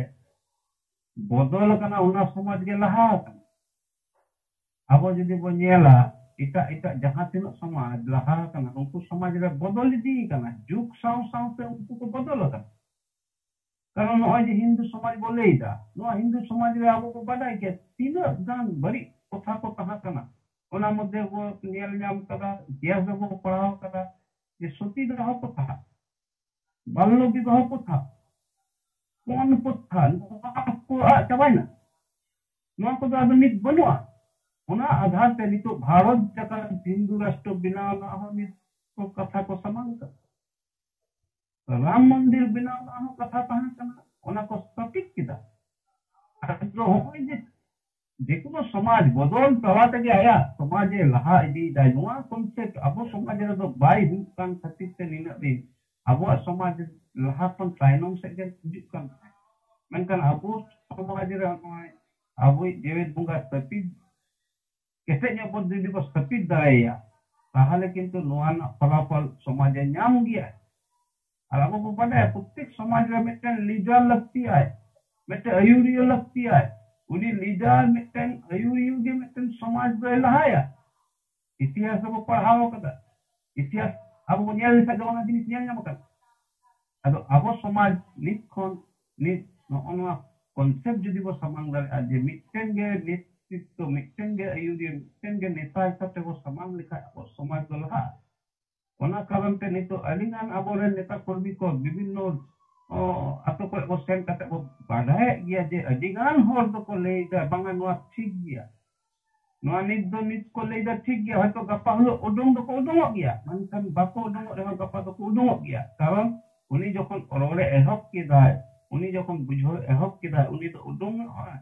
ᱵᱚᱫᱚᱞ ᱟᱠᱟᱱᱟ, ᱚᱱᱟ ᱥᱚᱢᱟᱡᱽ ᱜᱮ ᱞᱟᱦᱟ ᱟᱠᱟᱱᱟ᱾ ᱟᱵᱚ ᱡᱩᱫᱤ ᱵᱚᱱ ᱧᱮᱞᱟ, ᱮᱴᱟᱜ ᱮᱴᱟᱜ ᱡᱟᱦᱟᱸ ᱛᱤᱱᱟᱹᱜ ᱥᱚᱢᱟᱡᱽ ᱞᱟᱦᱟ ᱟᱠᱟᱱᱟ, ᱩᱱᱠᱩ ᱥᱚᱢᱟᱡᱽ ᱨᱮ ᱵᱚᱫᱚᱞ ᱤᱫᱤ ᱟᱠᱟᱱᱟ, ᱡᱩᱜᱽ ᱥᱟᱶ ᱥᱟᱶᱛᱮ ᱩᱱᱠᱩ ᱠᱚ ᱵᱚᱫᱚᱞ ᱟᱠᱟᱱᱟ᱾ ᱠᱟᱨᱚᱱ ᱱᱚᱜᱼᱚᱭ ᱡᱮ ᱦᱤᱱᱫᱩ ᱥᱚᱢᱟᱡᱽ ᱵᱚ ᱞᱟᱹᱭ ᱮᱫᱟ, ᱱᱚᱣᱟ ᱦᱤᱱᱫᱩ ᱥᱚᱢᱟᱡᱽ ᱨᱮ ᱟᱵᱚ ᱵᱚ ᱵᱟᱰᱟᱭ ᱜᱮᱭᱟ ᱛᱤᱱᱟᱹᱜ ᱜᱟᱱ ᱵᱟᱹᱲᱤᱡ ᱠᱚᱛᱷᱟ ᱠᱚ ᱛᱟᱦᱮᱸ ᱠᱟᱱᱟ᱾ ᱚᱱᱟ ᱢᱚᱫᱽᱫᱷᱮ ᱵᱚ ᱧᱮᱞ ᱧᱟᱢ ᱠᱟᱫᱟ, ᱤᱛᱤᱦᱟᱥ ᱨᱮᱵᱚ ᱯᱟᱲᱦᱟᱣ ᱠᱟᱫᱟ ᱡᱮ ᱥᱚᱛᱤ ᱫᱟᱦᱚ ᱯᱨᱚᱛᱷᱟ, ᱵᱟᱞᱞᱚ ᱵᱤᱵᱟᱦᱚ ᱯᱨᱚᱛᱷᱟ, ᱯᱚᱱ ᱯᱨᱚᱛᱷᱟ, ᱱᱚᱣᱟ ᱠᱚ ᱟᱫ ᱪᱟᱵᱟᱭᱮᱱᱟ᱾ ᱱᱚᱣᱟ ᱠᱚᱫᱚ ᱟᱫᱚ ᱱᱤᱛ ᱵᱟᱹᱱᱩᱜᱼᱟ᱾ ᱚᱱᱟ ᱟᱫᱷᱟᱨ ᱛᱮ ᱱᱤᱛᱚᱜ ᱵᱷᱟᱨᱚᱛ ᱡᱟᱠᱟᱛ ᱦᱤᱱᱫᱩ ᱨᱟᱥᱴᱨᱚ ᱵᱮᱱᱟᱣ ᱨᱮᱱᱟᱜ ᱦᱚᱸ ᱱᱤᱛ ᱠᱚ ᱠᱟᱛᱷᱟ ᱠᱚ ᱥᱟᱢᱟᱝ ᱠᱟᱫᱟ᱾ ᱨᱟᱢ ᱢᱚᱱᱫᱤᱨ ᱵᱮᱱᱟᱣ ᱨᱮᱱᱟᱜ ᱦᱚᱸ ᱠᱟᱛᱷᱟ ᱛᱟᱦᱮᱸ ᱠᱟᱱᱟ, ᱚᱱᱟ ᱠᱚ ᱥᱛᱷᱟᱯᱤᱛ ᱠᱮᱫᱟ᱾ ᱟᱫᱚ ᱦᱚᱸᱜᱼᱚᱭ ᱡᱮ ᱡᱮᱠᱳᱱᱳ ᱥᱚᱢᱟᱡᱽ ᱵᱚᱫᱚᱞ ᱛᱟᱞᱟ ᱛᱮᱜᱮ ᱟᱭᱟᱜ ᱥᱚᱢᱟᱡᱽ ᱮ ᱞᱟᱦᱟ ᱤᱫᱤᱭᱮᱫᱟᱭ, ᱱᱚᱣᱟ ᱠᱚᱱᱥᱮᱯᱴ ᱟᱵᱚ ᱥᱚᱢᱟᱡᱽ ᱨᱮᱫᱚ ᱵᱟᱭ ᱦᱩᱭᱩᱜ ᱠᱟᱱ ᱠᱷᱟᱹᱛᱤᱨ ᱛᱮ ᱱᱤᱱᱟᱹᱜ ᱫᱤᱱ ᱟᱵᱚᱣᱟᱜ ᱥᱚᱢᱟᱡᱽ ᱞᱟᱦᱟ ᱠᱷᱚᱱ ᱛᱟᱭᱱᱚᱢ ᱥᱮᱫ ᱜᱮ ᱦᱤᱡᱩᱜ ᱠᱟᱱ ᱛᱟᱦᱮᱸᱫ᱾ ᱢᱮᱱᱠᱷᱟᱱ ᱟᱵᱚ ᱥᱚᱢᱟᱡᱽ ᱨᱮ ᱱᱚᱜᱼᱚᱭ ᱟᱵᱚᱭᱤᱡ ᱡᱮᱣᱮᱫ ᱵᱚᱸᱜᱟ ᱥᱟᱹᱯᱤᱫ ᱠᱮᱴᱮᱡ ᱧᱚᱜ ᱵᱚ ᱡᱩᱫᱤ ᱵᱚ ᱥᱟᱹᱯᱤᱫ ᱫᱟᱲᱮᱭᱟᱭᱟ, ᱛᱟᱦᱚᱞᱮ ᱠᱤᱱᱛᱩ ᱱᱚᱣᱟ ᱨᱮᱱᱟᱜ ᱯᱷᱚᱞᱟᱯᱷᱚᱞ ᱥᱚᱢᱟᱡᱽ ᱮ ᱧᱟᱢ ᱜᱮᱭᱟ᱾ ᱟᱨ ᱟᱵᱚ ᱵᱚ ᱵᱟᱰᱟᱭᱟ, ᱯᱨᱚᱛᱮᱠ ᱥᱚᱢᱟᱡᱽ ᱨᱮ ᱢᱤᱫᱴᱮᱱ ᱞᱤᱰᱟᱨ ᱞᱟᱹᱠᱛᱤᱭᱟᱭ, ᱢᱤᱫᱴᱮᱱ ᱟᱹᱭᱩᱨᱤᱭᱟᱹ ᱞᱟᱹᱠᱛᱤᱭᱟᱭ᱾ ᱩᱱᱤ ᱞᱤᱰᱟᱨ, ᱢᱤᱫᱴᱮᱱ ᱟᱹᱭᱩᱨᱤᱭᱟᱹ ᱜᱮ ᱢᱤᱫᱴᱮᱱ ᱥᱚᱢᱟᱡᱽ ᱫᱚᱭ ᱞᱟᱦᱟᱭᱟ᱾ ᱤᱛᱤᱦᱟᱥ ᱨᱮᱵᱚ ᱯᱟᱲᱦᱟᱣ ᱟᱠᱟᱫᱟ, ᱤᱛᱤᱦᱟᱥ ᱟᱵᱚ ᱵᱚ ᱧᱮᱞ ᱞᱮᱠᱷᱟᱱ ᱫᱚ ᱚᱱᱟ ᱡᱤᱱᱤᱥ ᱧᱮᱞ ᱧᱟᱢ ᱟᱠᱟᱱᱟ᱾ ᱟᱫᱚ ᱟᱵᱚ ᱥᱚᱢᱟᱡᱽ ᱱᱤᱛ ᱠᱷᱚᱱ ᱱᱤᱛ ᱱᱚᱜᱼᱚ ᱱᱚᱣᱟ ᱠᱚᱱᱥᱮᱯᱴ ᱡᱩᱫᱤ ᱵᱚ ᱥᱟᱢᱟᱝ ᱫᱟᱲᱮᱭᱟᱜᱼᱟ ᱡᱮ ᱢᱤᱫᱴᱮᱱ ᱜᱮ ᱱᱤᱛ ᱱᱮᱛᱨᱤᱛᱛᱚ, ᱢᱤᱫᱴᱮᱱ ᱜᱮ ᱟᱹᱭᱩᱨᱤᱭᱟᱹ, ᱢᱤᱫᱴᱮᱱ ᱜᱮ ᱱᱮᱛᱟ ᱦᱤᱥᱟᱹᱵ ᱛᱮᱵᱚ ᱥᱟᱢᱟᱝ ᱞᱮᱠᱷᱟᱱ ᱟᱵᱚ ᱥᱚᱢᱟᱡᱽ ᱫᱚ ᱞᱟᱦᱟᱜᱼᱟ᱾ ᱚᱱᱟ ᱠᱟᱨᱚᱱ ᱛᱮ ᱱᱤᱛᱚᱜ ᱟᱹᱰᱤ ᱜᱟᱱ ᱟᱵᱚᱨᱮᱱ ᱱᱮᱛᱟ ᱠᱚᱨᱢᱤ ᱠᱚ ᱵᱤᱵᱷᱤᱱᱱᱚ, ᱚ, ᱟᱛᱳ ᱠᱚᱨᱮ ᱵᱚ ᱥᱮᱱ ᱠᱟᱛᱮ ᱵᱚ ᱵᱟᱰᱟᱭᱮᱫ ᱜᱮᱭᱟ ᱡᱮ ᱟᱹᱰᱤ ᱜᱟᱱ ᱦᱚᱲ ᱫᱚᱠᱚ ᱞᱟᱹᱭ ᱮᱫᱟ, "ᱵᱟᱝᱟ, ᱱᱚᱣᱟ ᱴᱷᱤᱠ ᱜᱮᱭᱟ, ᱱᱚᱣᱟ ᱱᱤᱛ ᱫᱚ ᱱᱤᱛ ᱠᱚ ᱞᱟᱹᱭ ᱮᱫᱟ ᱴᱷᱤᱠ ᱜᱮᱭᱟ", ᱦᱚᱭᱛᱚ ᱜᱟᱯᱟ ᱦᱤᱞᱳᱜ ᱩᱰᱩᱝ ᱫᱚᱠᱚ ᱩᱰᱩᱝᱚᱜ ᱜᱮᱭᱟ, ᱢᱮᱱᱠᱷᱟᱱ ᱵᱟᱠᱚ ᱩᱰᱩᱝᱚᱜ ᱨᱮᱦᱚᱸ ᱜᱟᱯᱟ ᱫᱚᱠᱚ ᱩᱰᱩᱝᱚᱜ ᱜᱮᱭᱟ᱾ ᱠᱟᱨᱚᱱ ᱩᱱᱤ ᱡᱚᱠᱷᱚᱱ ᱨᱚᱲᱮ ᱮᱦᱚᱵ ᱠᱮᱫᱟᱭ, ᱩᱱᱤ ᱡᱚᱠᱷᱚᱱ ᱵᱩᱡᱷᱟᱹᱣ ᱮᱦᱚᱵ ᱠᱮᱫᱟᱭ, ᱩᱱᱤ ᱫᱚ ᱩᱰᱩᱝᱚᱜᱼᱟᱭ᱾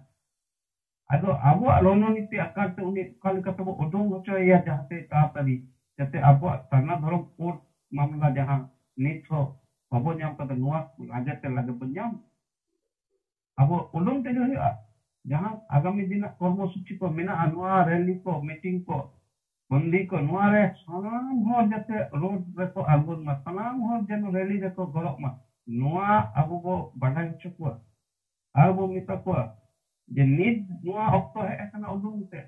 ᱟᱫᱚ ᱟᱵᱚᱣᱟᱜ ᱨᱚᱱᱚᱱᱤᱛᱤ ᱟᱠᱟᱨ ᱛᱮ ᱩᱱᱤ ᱚᱠᱟ ᱞᱮᱠᱟ ᱛᱮᱵᱚ ᱩᱰᱩᱝ ᱦᱚᱪᱚᱭᱮᱭᱟ, ᱡᱟᱦᱟᱸᱛᱮ ᱛᱟᱲᱟᱛᱟᱲᱤ, ᱡᱟᱛᱮ ᱟᱵᱚᱣᱟᱜ ᱥᱟᱨᱱᱟ ᱫᱷᱚᱨᱚᱢ ᱠᱳᱰ ᱢᱟᱢᱞᱟ ᱡᱟᱦᱟᱸ ᱱᱤᱛ ᱦᱚᱸ ᱵᱟᱵᱚ ᱧᱟᱢ ᱠᱟᱫᱟ, ᱱᱚᱣᱟ ᱞᱟᱜᱮ ᱛᱮ ᱞᱟᱜᱮ ᱵᱚᱱ ᱧᱟᱢ᱾ ᱟᱵᱚ ᱩᱰᱩᱝ ᱛᱮᱜᱮ ᱦᱩᱭᱩᱜᱼᱟ᱾ ᱡᱟᱦᱟᱸ ᱟᱜᱟᱢᱤ ᱫᱤᱱᱟᱜ ᱠᱚᱨᱢᱚᱥᱩᱪᱤ ᱠᱚ ᱢᱮᱱᱟᱜᱼᱟ, ᱱᱚᱣᱟ ᱨᱮᱞᱤ ᱠᱚ, ᱢᱤᱴᱤᱝ ᱠᱚ, ᱵᱚᱱᱫᱤ ᱠᱚ, ᱱᱚᱣᱟ ᱨᱮ ᱥᱟᱱᱟᱢ ᱦᱚᱲ ᱡᱟᱛᱮ ᱨᱳᱰ ᱨᱮᱠᱚ ᱟᱬᱜᱚᱱ ᱢᱟ, ᱥᱟᱱᱟᱢ ᱦᱚᱲ ᱡᱮᱱᱚ ᱨᱮᱞᱤ ᱨᱮᱠᱚ ᱜᱚᱲᱚᱜ ᱢᱟ, ᱱᱚᱣᱟ ᱟᱵᱚ ᱵᱚ ᱵᱟᱰᱟᱭ ᱦᱚᱪᱚ ᱠᱚᱣᱟ᱾ ᱟᱨ ᱵᱚ ᱢᱮᱛᱟ ᱠᱚᱣᱟ ᱡᱮ ᱱᱤᱛ ᱱᱚᱣᱟ ᱚᱠᱛᱚ ᱦᱮᱡ ᱟᱠᱟᱱᱟ, ᱩᱰᱩᱝ ᱯᱮ᱾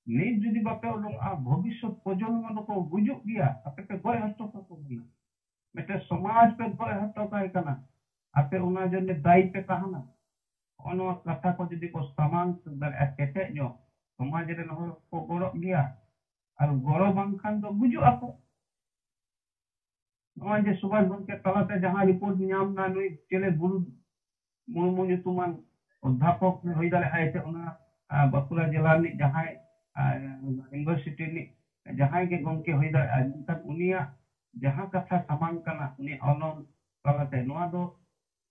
ᱱᱤᱛ ᱡᱩᱫᱤ ᱵᱟᱯᱮ ᱩᱰᱩᱝᱚᱜᱼᱟ, ᱵᱷᱚᱵᱤᱥᱥᱚᱛ ᱯᱨᱚᱡᱚᱱᱢᱚ ᱫᱚᱠᱚ ᱜᱩᱡᱩᱜ ᱜᱮᱭᱟ, ᱟᱯᱮ ᱯᱮ ᱜᱚᱡ ᱦᱚᱪᱚ ᱠᱟᱠᱚ ᱠᱟᱱᱟ᱾ ᱢᱤᱫᱴᱮᱱ ᱥᱚᱢᱟᱡᱽ ᱯᱮ ᱜᱚᱡ ᱦᱚᱪᱚ ᱠᱟᱭ ᱠᱟᱱᱟ᱾ ᱟᱯᱮ ᱚᱱᱟ ᱡᱚᱱᱱᱮ ᱫᱟᱭᱤ ᱯᱮ ᱛᱟᱦᱮᱱᱟ᱾ ᱱᱚᱜᱼᱚ ᱱᱚᱣᱟ ᱠᱟᱛᱷᱟ ᱠᱚ ᱡᱩᱫᱤ ᱠᱚ ᱥᱟᱢᱟᱝ ᱫᱟᱲᱮᱭᱟᱜᱼᱟ ᱠᱮᱴᱮᱡ ᱧᱚᱜ, ᱥᱚᱢᱟᱡᱽ ᱨᱮᱱ ᱦᱚᱲ ᱠᱚ ᱜᱚᱲᱚᱜ ᱜᱮᱭᱟ, ᱟᱨ ᱜᱚᱲᱚ ᱵᱟᱝᱠᱷᱟᱱ ᱫᱚ ᱜᱩᱡᱩᱜ ᱟᱠᱚ᱾ ᱱᱚᱜᱼᱚᱭ ᱡᱮ ᱥᱩᱵᱷᱟᱥ ᱜᱚᱢᱠᱮ ᱛᱟᱞᱟᱛᱮ ᱡᱟᱦᱟᱸ ᱨᱤᱯᱳᱨᱴ ᱧᱟᱢ ᱮᱱᱟ, ᱱᱩᱭ ᱪᱮᱞᱮ ᱜᱩᱨᱩ ᱢᱩᱨᱢᱩ ᱧᱩᱛᱩᱢᱟᱱ ᱚᱫᱽᱫᱷᱟᱯᱚᱠ ᱦᱩᱭ ᱫᱟᱲᱮᱭᱟᱜᱼᱟᱭ, ᱥᱮ ᱚᱱᱟ, ᱟ, ᱵᱟᱸᱠᱩᱲᱟ ᱡᱮᱞᱟ ᱨᱤᱱᱤᱡ ᱡᱟᱦᱟᱸᱭ, ᱟ, ᱤᱭᱩᱱᱤᱵᱷᱟᱨᱥᱤᱴᱤ ᱨᱤᱱᱤᱡ ᱡᱟᱦᱟᱸᱭ ᱜᱮ ᱜᱚᱢᱠᱮ ᱦᱩᱭ ᱫᱟᱲᱮᱭᱟᱜᱼᱟᱭ, ᱢᱮᱱᱠᱷᱟᱱ ᱩᱱᱤᱭᱟᱜ ᱡᱟᱦᱟᱸ ᱠᱟᱛᱷᱟ ᱥᱟᱢᱟᱝ ᱠᱟᱱᱟ, ᱩᱱᱤᱭᱟᱜ ᱚᱱᱚᱞ ᱛᱟᱞᱟᱛᱮ, ᱱᱚᱣᱟ ᱫᱚ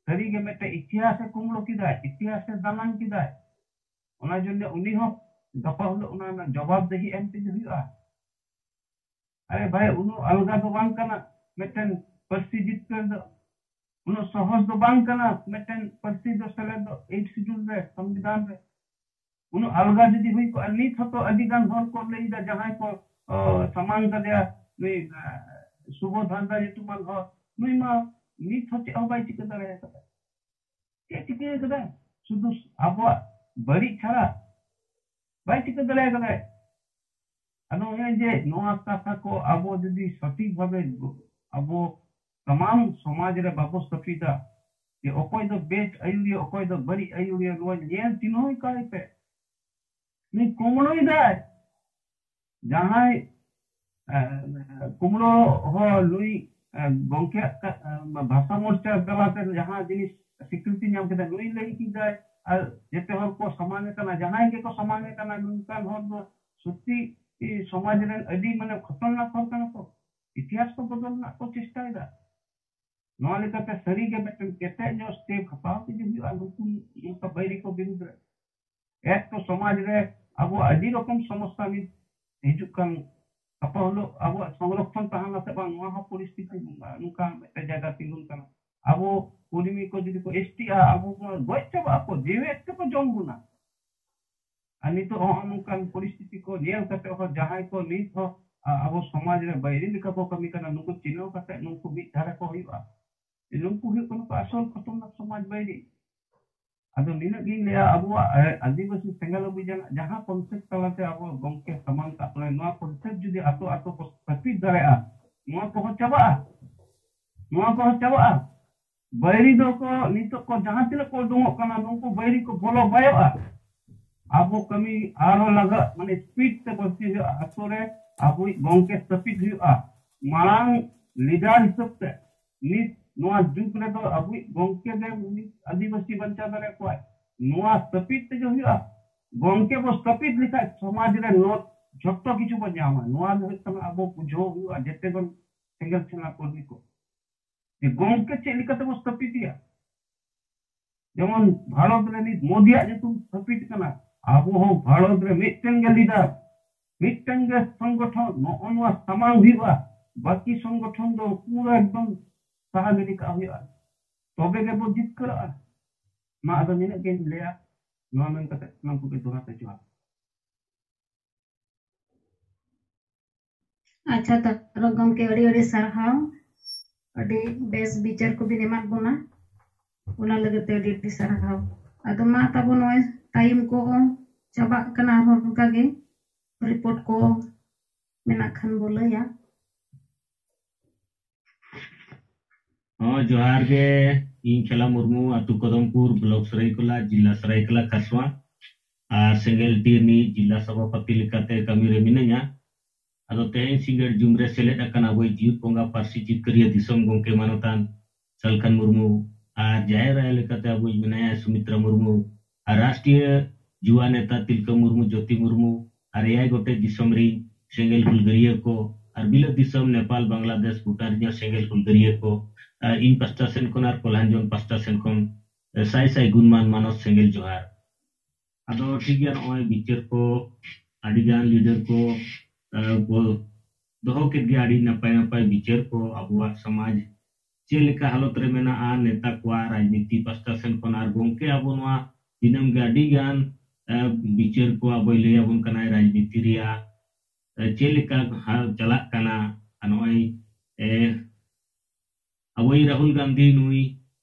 ᱥᱟᱹᱨᱤᱜᱮ ᱢᱤᱫᱴᱮᱱ ᱤᱛᱤᱦᱟᱥᱮ ᱠᱩᱢᱲᱩ ᱠᱮᱫᱟᱭ, ᱤᱛᱤᱦᱟᱥᱮ ᱫᱟᱱᱟᱝ ᱠᱮᱫᱟᱭ᱾ ᱚᱱᱟ ᱡᱚᱱᱱᱮ ᱩᱱᱤ ᱦᱚᱸ ᱜᱟᱯᱟ ᱦᱤᱞᱳᱜ ᱚᱱᱟ ᱨᱮᱱᱟᱜ ᱡᱚᱵᱟᱵ ᱫᱟᱹᱦᱤ ᱮᱢ ᱛᱮᱜᱮ ᱦᱩᱭᱩᱜᱼᱟ᱾ ᱟᱨᱮ ᱵᱷᱟᱭ, ᱩᱱᱟᱹᱜ ᱟᱞᱜᱟ ᱫᱚ ᱵᱟᱝ ᱠᱟᱱᱟ ᱢᱤᱫᱴᱮᱱ ᱯᱟᱹᱨᱥᱤ ᱡᱤᱛᱠᱟᱹᱨ ᱫᱚ, ᱩᱱᱟᱹᱜ ᱥᱚᱦᱚᱡ ᱫᱚ ᱵᱟᱝ ᱠᱟᱱᱟ ᱢᱤᱫᱴᱮᱱ ᱯᱟᱹᱨᱥᱤ ᱫᱚ ᱥᱮᱞᱮᱫ ᱫᱚ ᱮᱭᱤᱴ ᱥᱤᱰᱩᱞ ᱨᱮ, ᱥᱚᱝᱵᱤᱫᱷᱟᱱ ᱨᱮ᱾ ᱩᱱᱟᱹᱜ ᱟᱞᱜᱟ ᱡᱩᱫᱤ ᱦᱩᱭ ᱠᱚᱜᱼᱟ, ᱱᱤᱛ ᱦᱚᱸᱛᱚ ᱟᱹᱰᱤ ᱜᱟᱱ ᱦᱚᱲ ᱠᱚ ᱞᱟᱹᱭ ᱮᱫᱟ, ᱡᱟᱦᱟᱸᱭ ᱠᱚ, ᱚ, ᱥᱟᱢᱟᱝ ᱠᱟᱫᱮᱭᱟ ᱱᱩᱭ, ᱟ, ᱥᱩᱵᱳᱫᱷ ᱦᱟᱸᱥᱫᱟ ᱧᱩᱛᱩᱢᱟᱱ ᱦᱚᱲ, ᱱᱩᱭ ᱢᱟ ᱱᱤᱛ ᱦᱚᱸ ᱪᱮᱫ ᱦᱚᱸ ᱵᱟᱭ ᱪᱤᱠᱟᱹ ᱫᱟᱲᱮ ᱟᱠᱟᱫᱟ᱾ ᱪᱮᱫ ᱪᱤᱠᱟᱹ ᱟᱠᱟᱫᱟ? ᱥᱩᱫᱷᱩ ᱟᱵᱚᱣᱟᱜ ᱵᱟᱹᱲᱤᱡ ᱪᱷᱟᱲᱟ ᱵᱟᱭ ᱪᱤᱠᱟᱹ ᱫᱟᱲᱮ ᱟᱠᱟᱫᱟ᱾ ᱟᱫᱚ ᱱᱚᱜᱼᱚᱭ ᱡᱮ ᱱᱚᱣᱟ ᱠᱟᱛᱷᱟ ᱠᱚ ᱟᱵᱚ ᱡᱩᱫᱤ ᱥᱚᱴᱷᱤᱠ ᱵᱷᱟᱵᱮ ᱟᱵᱚ ᱥᱟᱱᱟᱢ ᱥᱚᱢᱟᱡᱽ ᱨᱮ ᱵᱟᱵᱚ ᱥᱟᱹᱯᱤᱫᱟ, ᱡᱮ ᱚᱠᱚᱭ ᱫᱚ ᱵᱮᱥ ᱟᱹᱭᱩᱨᱤᱭᱟᱹ, ᱚᱠᱚᱭ ᱫᱚ ᱵᱟᱹᱲᱤᱡ ᱟᱹᱭᱩᱨᱤᱭᱟᱹ, ᱱᱚᱣᱟ ᱧᱮᱞ ᱪᱤᱱᱦᱟᱹᱣ ᱠᱟᱭ ᱯᱮ᱾ ᱩᱱᱤ ᱠᱩᱢᱲᱩᱭ ᱫᱟᱭ᱾ ᱡᱟᱦᱟᱸᱭ, ᱮ, ᱠᱩᱢᱲᱩ ᱦᱚᱸ ᱱᱩᱭ, ᱮ, ᱜᱚᱝᱠᱮᱭᱟᱜ ᱠᱟ-, ᱮ, ᱵᱷᱟᱥᱟ ᱢᱳᱨᱪᱟ ᱛᱟᱞᱟᱛᱮ ᱡᱟᱦᱟᱸ ᱡᱤᱱᱤᱥ ᱥᱤᱠᱨᱤᱛᱤ ᱧᱟᱢ ᱠᱮᱫᱟ, ᱱᱩᱭ ᱞᱟᱹᱭ ᱠᱮᱫᱟᱭ᱾ ᱟᱨ ᱡᱮᱛᱮ ᱦᱚᱲ ᱠᱚ ᱥᱟᱢᱟᱝ ᱮ ᱠᱟᱱᱟ, ᱡᱟᱦᱟᱸᱭ ᱜᱮᱠᱚ ᱥᱟᱢᱟᱝ ᱮ ᱠᱟᱱᱟ, ᱱᱚᱝᱠᱟᱱ ᱦᱚᱲ ᱫᱚ ᱥᱚᱛᱤ, ᱮ, ᱥᱚᱢᱟᱡᱽ ᱨᱮᱱ ᱟᱹᱰᱤ, ᱢᱟᱱᱮ, ᱠᱷᱚᱛᱚᱨᱱᱟᱠ ᱦᱚᱲ ᱠᱟᱱᱟ ᱠᱚ᱾ ᱤᱛᱤᱦᱟᱥ ᱠᱚ ᱵᱚᱫᱚᱞ ᱨᱮᱱᱟᱜ ᱠᱚ ᱪᱮᱥᱴᱟᱭᱮᱫᱟ᱾ ᱱᱚᱣᱟ ᱞᱮᱠᱟᱛᱮ ᱥᱟᱹᱨᱤᱜᱮ ᱢᱤᱫᱴᱮᱱ ᱠᱮᱴᱮᱡ ᱧᱚᱜ step ᱦᱟᱛᱟᱣ ᱛᱮᱜᱮ ᱦᱩᱭᱩᱜᱼᱟ ᱱᱩᱠᱩ, ᱱᱚᱝᱠᱟ ᱵᱟᱹᱭᱨᱤ ᱠᱚ ᱵᱤᱨᱩᱫᱽ ᱨᱮ᱾ ᱮᱠ ᱛᱚ ᱥᱚᱢᱟᱡᱽ ᱨᱮ ᱟᱵᱚᱣᱟᱜ ᱟᱹᱰᱤ ᱨᱚᱠᱚᱢ ᱥᱚᱢᱚᱥᱥᱟ ᱱᱤᱛ ᱦᱤᱡᱩᱜ ᱠᱟᱱ, ᱜᱟᱯᱟ ᱦᱤᱞᱳᱜ ᱟᱵᱚᱣᱟᱜ ᱥᱚᱝᱨᱚᱠᱷᱚᱱ ᱛᱟᱦᱮᱱᱟ ᱥᱮ ᱵᱟᱝ, ᱱᱚᱣᱟ ᱦᱚᱸ ᱯᱚᱨᱤᱥᱛᱷᱤᱛᱤ ᱱᱚᱝᱠᱟ ᱢᱤᱫᱴᱮᱱ ᱡᱟᱭᱜᱟ ᱛᱤᱸᱜᱩᱱ ᱠᱟᱱᱟ᱾ ᱟᱵᱚ ᱠᱚᱨᱢᱤ ᱠᱚ ᱡᱩᱫᱤ ᱠᱚ ᱮᱥᱴᱤᱜᱼᱟ, ᱟᱵᱚ ᱵᱚᱱ ᱜᱚᱡ ᱪᱟᱵᱟᱜ ᱟᱠᱚ, ᱡᱤᱣᱮᱫ ᱛᱮᱠᱚ ᱡᱚᱢ ᱵᱚᱱᱟ᱾ ᱟᱨ ᱱᱤᱛᱚᱜ ᱦᱚᱸ ᱱᱚᱝᱠᱟᱱ ᱯᱚᱨᱤᱥᱛᱷᱤᱛᱤ ᱠᱚ ᱧᱮᱞ ᱠᱟᱛᱮ ᱦᱚᱸ ᱡᱟᱦᱟᱸᱭ ᱠᱚ ᱱᱤᱛ ᱦᱚᱸ, ᱟ-, ᱟᱵᱚ ᱥᱚᱢᱟᱡᱽ ᱨᱮ ᱵᱟᱹᱭᱨᱤ ᱞᱮᱠᱟ ᱠᱚ ᱠᱟᱹᱢᱤ ᱠᱟᱱᱟ, ᱱᱩᱠᱩ ᱪᱤᱱᱦᱟᱹᱣ ᱠᱟᱛᱮ ᱱᱩᱠᱩ ᱢᱤᱫ ᱫᱷᱟᱨᱮ ᱠᱚ ᱦᱩᱭᱩᱜᱼᱟ᱾ ᱱᱩᱠᱩ ᱦᱩᱭᱩᱜ ᱠᱟᱱᱟ ᱠᱚ ᱟᱥᱚᱞ ᱠᱷᱚᱛᱚᱨᱱᱟᱠ ᱥᱚᱢᱟᱡᱽ ᱵᱟᱹᱭᱨᱤ᱾ ᱟᱫᱚ ᱱᱤᱱᱟᱹᱜ ᱜᱤᱧ ᱞᱟᱹᱭᱟ, ᱟᱵᱚᱣᱟᱜ, ᱮ, ᱟᱹᱫᱤᱵᱟᱹᱥᱤ ᱥᱮᱸᱜᱮᱞ ᱚᱵᱷᱤᱡᱟᱱ ᱡᱟᱦᱟᱸ concept ᱛᱟᱞᱟᱛᱮ ᱟᱵᱚ ᱜᱚᱝᱠᱮ ᱥᱟᱢᱟᱝ ᱠᱟᱜ ᱵᱚᱱᱟᱭ, ᱱᱚᱣᱟ concept ᱡᱩᱫᱤ ᱟᱛᱳ ᱟᱛᱳ ᱠᱚ ᱥᱟᱹᱯᱤᱫ ᱫᱟᱲᱮᱭᱟᱜᱼᱟ, ᱱᱚᱣᱟ ᱠᱚᱦᱚᱸ ᱪᱟᱵᱟᱜᱼᱟ, ᱱᱚᱣᱟ ᱠᱚᱦᱚᱸ ᱪᱟᱵᱟᱜᱼᱟ᱾ ᱵᱟᱹᱭᱨᱤ ᱫᱚ ᱠᱚ ᱱᱤᱛᱚᱜ ᱠᱚ ᱡᱟᱦᱟᱸ ᱛᱤᱱᱟᱹᱜ ᱠᱚ ᱩᱰᱩᱝᱚᱜ ᱠᱟᱱᱟ, ᱱᱩᱠᱩ ᱵᱟᱹᱭᱨᱤ ᱠᱚ ᱵᱚᱞᱚ ᱵᱟᱭᱚᱜᱼᱟ᱾ ᱟᱵᱚ ᱠᱟᱹᱢᱤ ᱟᱨᱚ ᱞᱟᱜᱟᱜ, ᱢᱟᱱᱮ speed ᱛᱮ ᱵᱟᱹᱲᱛᱤ ᱦᱩᱭᱩᱜᱼᱟ᱾ ᱟᱛᱳ ᱨᱮ ᱟᱵᱚᱭᱤᱡ ᱜᱚᱝᱠᱮ ᱥᱟᱹᱯᱤᱫ ᱦᱩᱭᱩᱜᱼᱟ᱾ ᱢᱟᱲᱟᱝ leader ᱦᱤᱥᱟᱹᱵ ᱛᱮ ᱱᱤᱛ ᱱᱚᱣᱟ ᱡᱩᱜᱽ ᱨᱮᱫᱚ ᱟᱵᱚᱭᱤᱡ ᱜᱚᱝᱠᱮ ᱜᱮ ᱱᱤᱛ ᱟᱹᱫᱤᱵᱟᱹᱥᱤ ᱵᱟᱧᱪᱟᱣ ᱫᱟᱲᱮᱭᱟᱠᱚᱣᱟᱭ᱾ ᱱᱚᱣᱟ ᱥᱟᱹᱯᱤᱫ ᱛᱮᱜᱮ ᱦᱩᱭᱩᱜᱼᱟ᱾ ᱜᱚᱝᱠᱮ ᱵᱚ ᱥᱟᱹᱯᱤᱫ ᱞᱮᱠᱷᱟᱡ ᱥᱚᱢᱟᱡᱽ ᱨᱮ ᱱᱚ-, ᱡᱷᱚᱛᱚ ᱠᱤᱪᱷᱩ ᱵᱚ ᱧᱟᱢᱟ᱾ ᱱᱚᱣᱟ ᱫᱚ ᱦᱩᱭᱩᱜ ᱠᱟᱱᱟ ᱟᱵᱚ ᱵᱩᱡᱷᱟᱹᱣ ᱦᱩᱭᱩᱜᱼᱟ, ᱡᱮᱛᱮ ᱵᱚᱱ ᱥᱮᱸᱜᱮᱞ ᱥᱮᱱᱟ ᱠᱚᱨᱢᱤ ᱠᱚ, ᱡᱮ ᱜᱚᱝᱠᱮ ᱪᱮᱫ ᱞᱮᱠᱟᱛᱮ ᱵᱚ ᱥᱟᱹᱯᱤᱫᱮᱭᱟ᱾ ᱡᱮᱢᱚᱱ ᱵᱷᱟᱨᱚᱛ ᱨᱮ ᱱᱤᱛ ᱢᱳᱫᱤᱭᱟᱜ ᱧᱩᱛᱩᱢ ᱥᱟᱹᱯᱤᱫ ᱠᱟᱱᱟ, ᱟᱵᱚ ᱦᱚᱸ ᱵᱷᱟᱨᱚᱛ ᱨᱮ ᱢᱤᱫᱴᱮᱱ ᱜᱮ leader, ᱢᱤᱫᱴᱮᱱ ᱜᱮ ᱥᱚᱝᱜᱚᱴᱷᱚᱱ, ᱱᱚᱜᱼᱚ ᱱᱚᱣᱟ ᱥᱟᱢᱟᱝ ᱦᱩᱭᱩᱜᱼᱟ, ᱵᱟᱹᱠᱤ ᱥᱚᱝᱜᱚᱴᱷᱚᱱ ᱫᱚ ᱯᱩᱨᱟᱹ ᱮᱠᱫᱚᱢ ᱥᱟᱦᱟ ᱜᱤᱰᱤ ᱠᱟᱜ ᱦᱩᱭᱩᱜᱼᱟ, ᱛᱚᱵᱮ ᱜᱮᱵᱚ ᱡᱤᱛᱠᱟᱹᱨᱚᱜᱼᱟ᱾ ᱢᱟ ᱟᱫᱚ ᱱᱤᱱᱟᱹᱜ ᱜᱤᱧ ᱞᱟᱹᱭᱟ, ᱱᱚᱣᱟ ᱢᱮᱱ ᱠᱟᱛᱮ ᱥᱟᱱᱟᱢ ᱠᱚᱜᱮ ᱫᱚᱦᱲᱟ ᱛᱮ ᱡᱚᱦᱟᱨ᱾ ᱟᱪᱪᱷᱟ, ᱛᱟᱨᱚᱠ ᱜᱚᱢᱠᱮ, ᱟᱹᱰᱤ ᱟᱹᱰᱤ ᱥᱟᱨᱦᱟᱣ, ᱟᱹᱰᱤ ᱵᱮᱥ ᱵᱤᱪᱟᱹᱨ ᱠᱚᱵᱤᱱ ᱮᱢᱟᱫ ᱵᱚᱱᱟ, ᱚᱱᱟ ᱞᱟᱹᱜᱤᱫ ᱛᱮ ᱟᱹᱰᱤ ᱟᱹᱰᱤ ᱥᱟᱨᱦᱟᱣ᱾ ᱟᱫᱚ ᱢᱟ ᱛᱟᱵᱚ ᱱᱚᱜᱼᱚᱭ time ᱠᱚ ᱪᱟᱵᱟᱜ ᱠᱟᱱᱟ, ᱟᱨᱦᱚᱸ ᱚᱱᱠᱟ ᱜᱮ report ᱠᱚ ᱢᱮᱱᱟᱜ ᱠᱷᱟᱱ ᱵᱚ ᱞᱟᱹᱭᱟ᱾ ᱦᱚᱸ, ᱡᱚᱦᱟᱨ ᱜᱮ᱾ ᱤᱧ ᱠᱷᱮᱞᱟ ᱢᱩᱨᱢᱩ, ᱟᱹᱛᱩ ᱠᱚᱫᱚᱢᱯᱩᱨ, block ᱥᱟᱹᱨᱟᱹᱭᱠᱮᱞᱟ, ᱡᱤᱞᱟ ᱥᱟᱹᱨᱟᱹᱭᱠᱮᱞᱟ ᱠᱷᱟᱨᱥᱚᱣᱟ᱾ ᱟᱨ ᱥᱮᱸᱜᱮᱞ ᱴᱤ ᱨᱤᱱᱤᱡ ᱡᱤᱞᱟ ᱥᱚᱵᱷᱟᱯᱚᱛᱤ ᱞᱮᱠᱟᱛᱮ ᱠᱟᱹᱢᱤ ᱨᱮ ᱢᱤᱱᱟᱹᱧᱟ᱾ ᱟᱫᱚ ᱛᱮᱦᱮᱧ ᱥᱤᱸᱜᱟᱹᱲ ᱡᱩᱢ ᱨᱮ ᱥᱮᱞᱮᱫ ᱟᱠᱟᱱ ᱟᱵᱚᱭᱤᱡ ᱡᱤᱣᱤᱫ ᱵᱚᱸᱜᱟ ᱯᱟᱹᱨᱥᱤ ᱡᱤᱛᱠᱟᱹᱨᱤᱭᱟᱹ ᱫᱤᱥᱚᱢ ᱜᱚᱢᱠᱮ ᱢᱟᱱᱚᱛᱟᱱ ᱥᱟᱞᱠᱷᱟᱱ ᱢᱩᱨᱢᱩ ᱟᱨ ᱡᱟᱦᱮᱨ ᱟᱭᱳ ᱞᱮᱠᱟᱛᱮ ᱟᱵᱚᱭᱤᱡ ᱢᱮᱱᱟᱭᱟ ᱥᱩᱢᱤᱛᱨᱟ ᱢᱩᱨᱢᱩ ᱟᱨ ᱨᱟᱥᱴᱨᱤᱭᱚ ᱡᱩᱣᱟ ᱱᱮᱛᱟ ᱛᱤᱞᱠᱟᱹ ᱢᱩᱨᱢᱩ, ᱡᱳᱛᱤ ᱢᱩᱨᱢᱩ ᱟᱨ ᱮᱭᱟᱭ ᱜᱚᱴᱮᱡ ᱫᱤᱥᱚᱢ ᱨᱤᱱ ᱥᱮᱸᱜᱮᱞ ᱦᱩᱞᱜᱟᱹᱨᱤᱭᱟᱹ ᱠᱚ ᱟᱨ ᱵᱤᱞᱟᱹᱛ ᱫᱤᱥᱚᱢ ᱱᱮᱯᱟᱞ, ᱵᱟᱝᱞᱟᱫᱮᱥ, ᱵᱷᱩᱴᱟᱱ ᱨᱮᱱ ᱥᱮᱸᱜᱮᱞ ᱦᱩᱞᱜᱟᱹᱨᱤᱭᱟᱹ ᱠᱚ, ᱟᱨ ᱤᱧ ᱯᱟᱥᱴᱟ ᱥᱮᱱ ᱠᱷᱚᱱ ᱟᱨ ᱠᱚᱞᱦᱟᱱᱡᱚᱱ ᱯᱟᱥᱴᱟ ᱥᱮᱱ ᱠᱷᱚᱱ ᱥᱟᱭ ᱥᱟᱭ ᱜᱩᱱᱢᱟᱱ ᱢᱟᱱᱚᱛ ᱥᱮᱸᱜᱮᱞ ᱡᱚᱦᱟᱨ᱾ ᱟᱫᱚ ᱴᱷᱤᱠ ᱜᱮᱭᱟ, ᱱᱚᱜᱼᱚᱭ ᱵᱤᱪᱟᱹᱨ ᱠᱚ ᱟᱹᱰᱤ ᱜᱟᱱ ᱞᱤᱰᱟᱨ ᱠᱚ, ᱟᱸ, ᱠᱚ ᱫᱚᱦᱚ ᱠᱮᱫ ᱜᱮᱭᱟ ᱟᱹᱰᱤ ᱱᱟᱯᱟᱭ ᱱᱟᱯᱟᱭ ᱵᱤᱪᱟᱹᱨ ᱠᱚ᱾ ᱟᱵᱚᱣᱟᱜ ᱥᱚᱢᱟᱡᱽ ᱪᱮᱫ ᱞᱮᱠᱟ ᱦᱟᱞᱚᱛ ᱨᱮ ᱢᱮᱱᱟᱜᱼᱟ, ᱱᱮᱛᱟ ᱠᱚᱣᱟᱜ ᱨᱟᱡᱽᱱᱤᱛᱤ ᱯᱟᱥᱴᱟ ᱥᱮᱱ ᱠᱷᱚᱱ ᱟᱨ ᱜᱚᱢᱠᱮ ᱟᱵᱚ ᱱᱚᱣᱟ ᱫᱤᱱᱟᱹᱢ ᱜᱮ ᱟᱹᱰᱤ ᱜᱟᱱ, ᱟᱸ, ᱵᱤᱪᱟᱹᱨ ᱠᱚ ᱟᱵᱚᱭ ᱞᱟᱹᱭ ᱟᱵᱚᱱ ᱠᱟᱱᱟᱭ, ᱨᱟᱡᱽᱱᱤᱛᱤ ᱨᱮᱭᱟᱜ, ᱟᱸ, ᱪᱮᱫ ᱞᱮᱠᱟ ᱦᱟ-, ᱪᱟᱞᱟᱜ ᱠᱟᱱᱟ᱾ ᱟᱨ ᱱᱚᱜᱼᱚᱭ, ᱮ, ᱟᱵᱚᱭᱤᱡ ᱨᱟᱦᱩᱞ ᱜᱟᱱᱫᱷᱤ ᱱᱩᱭ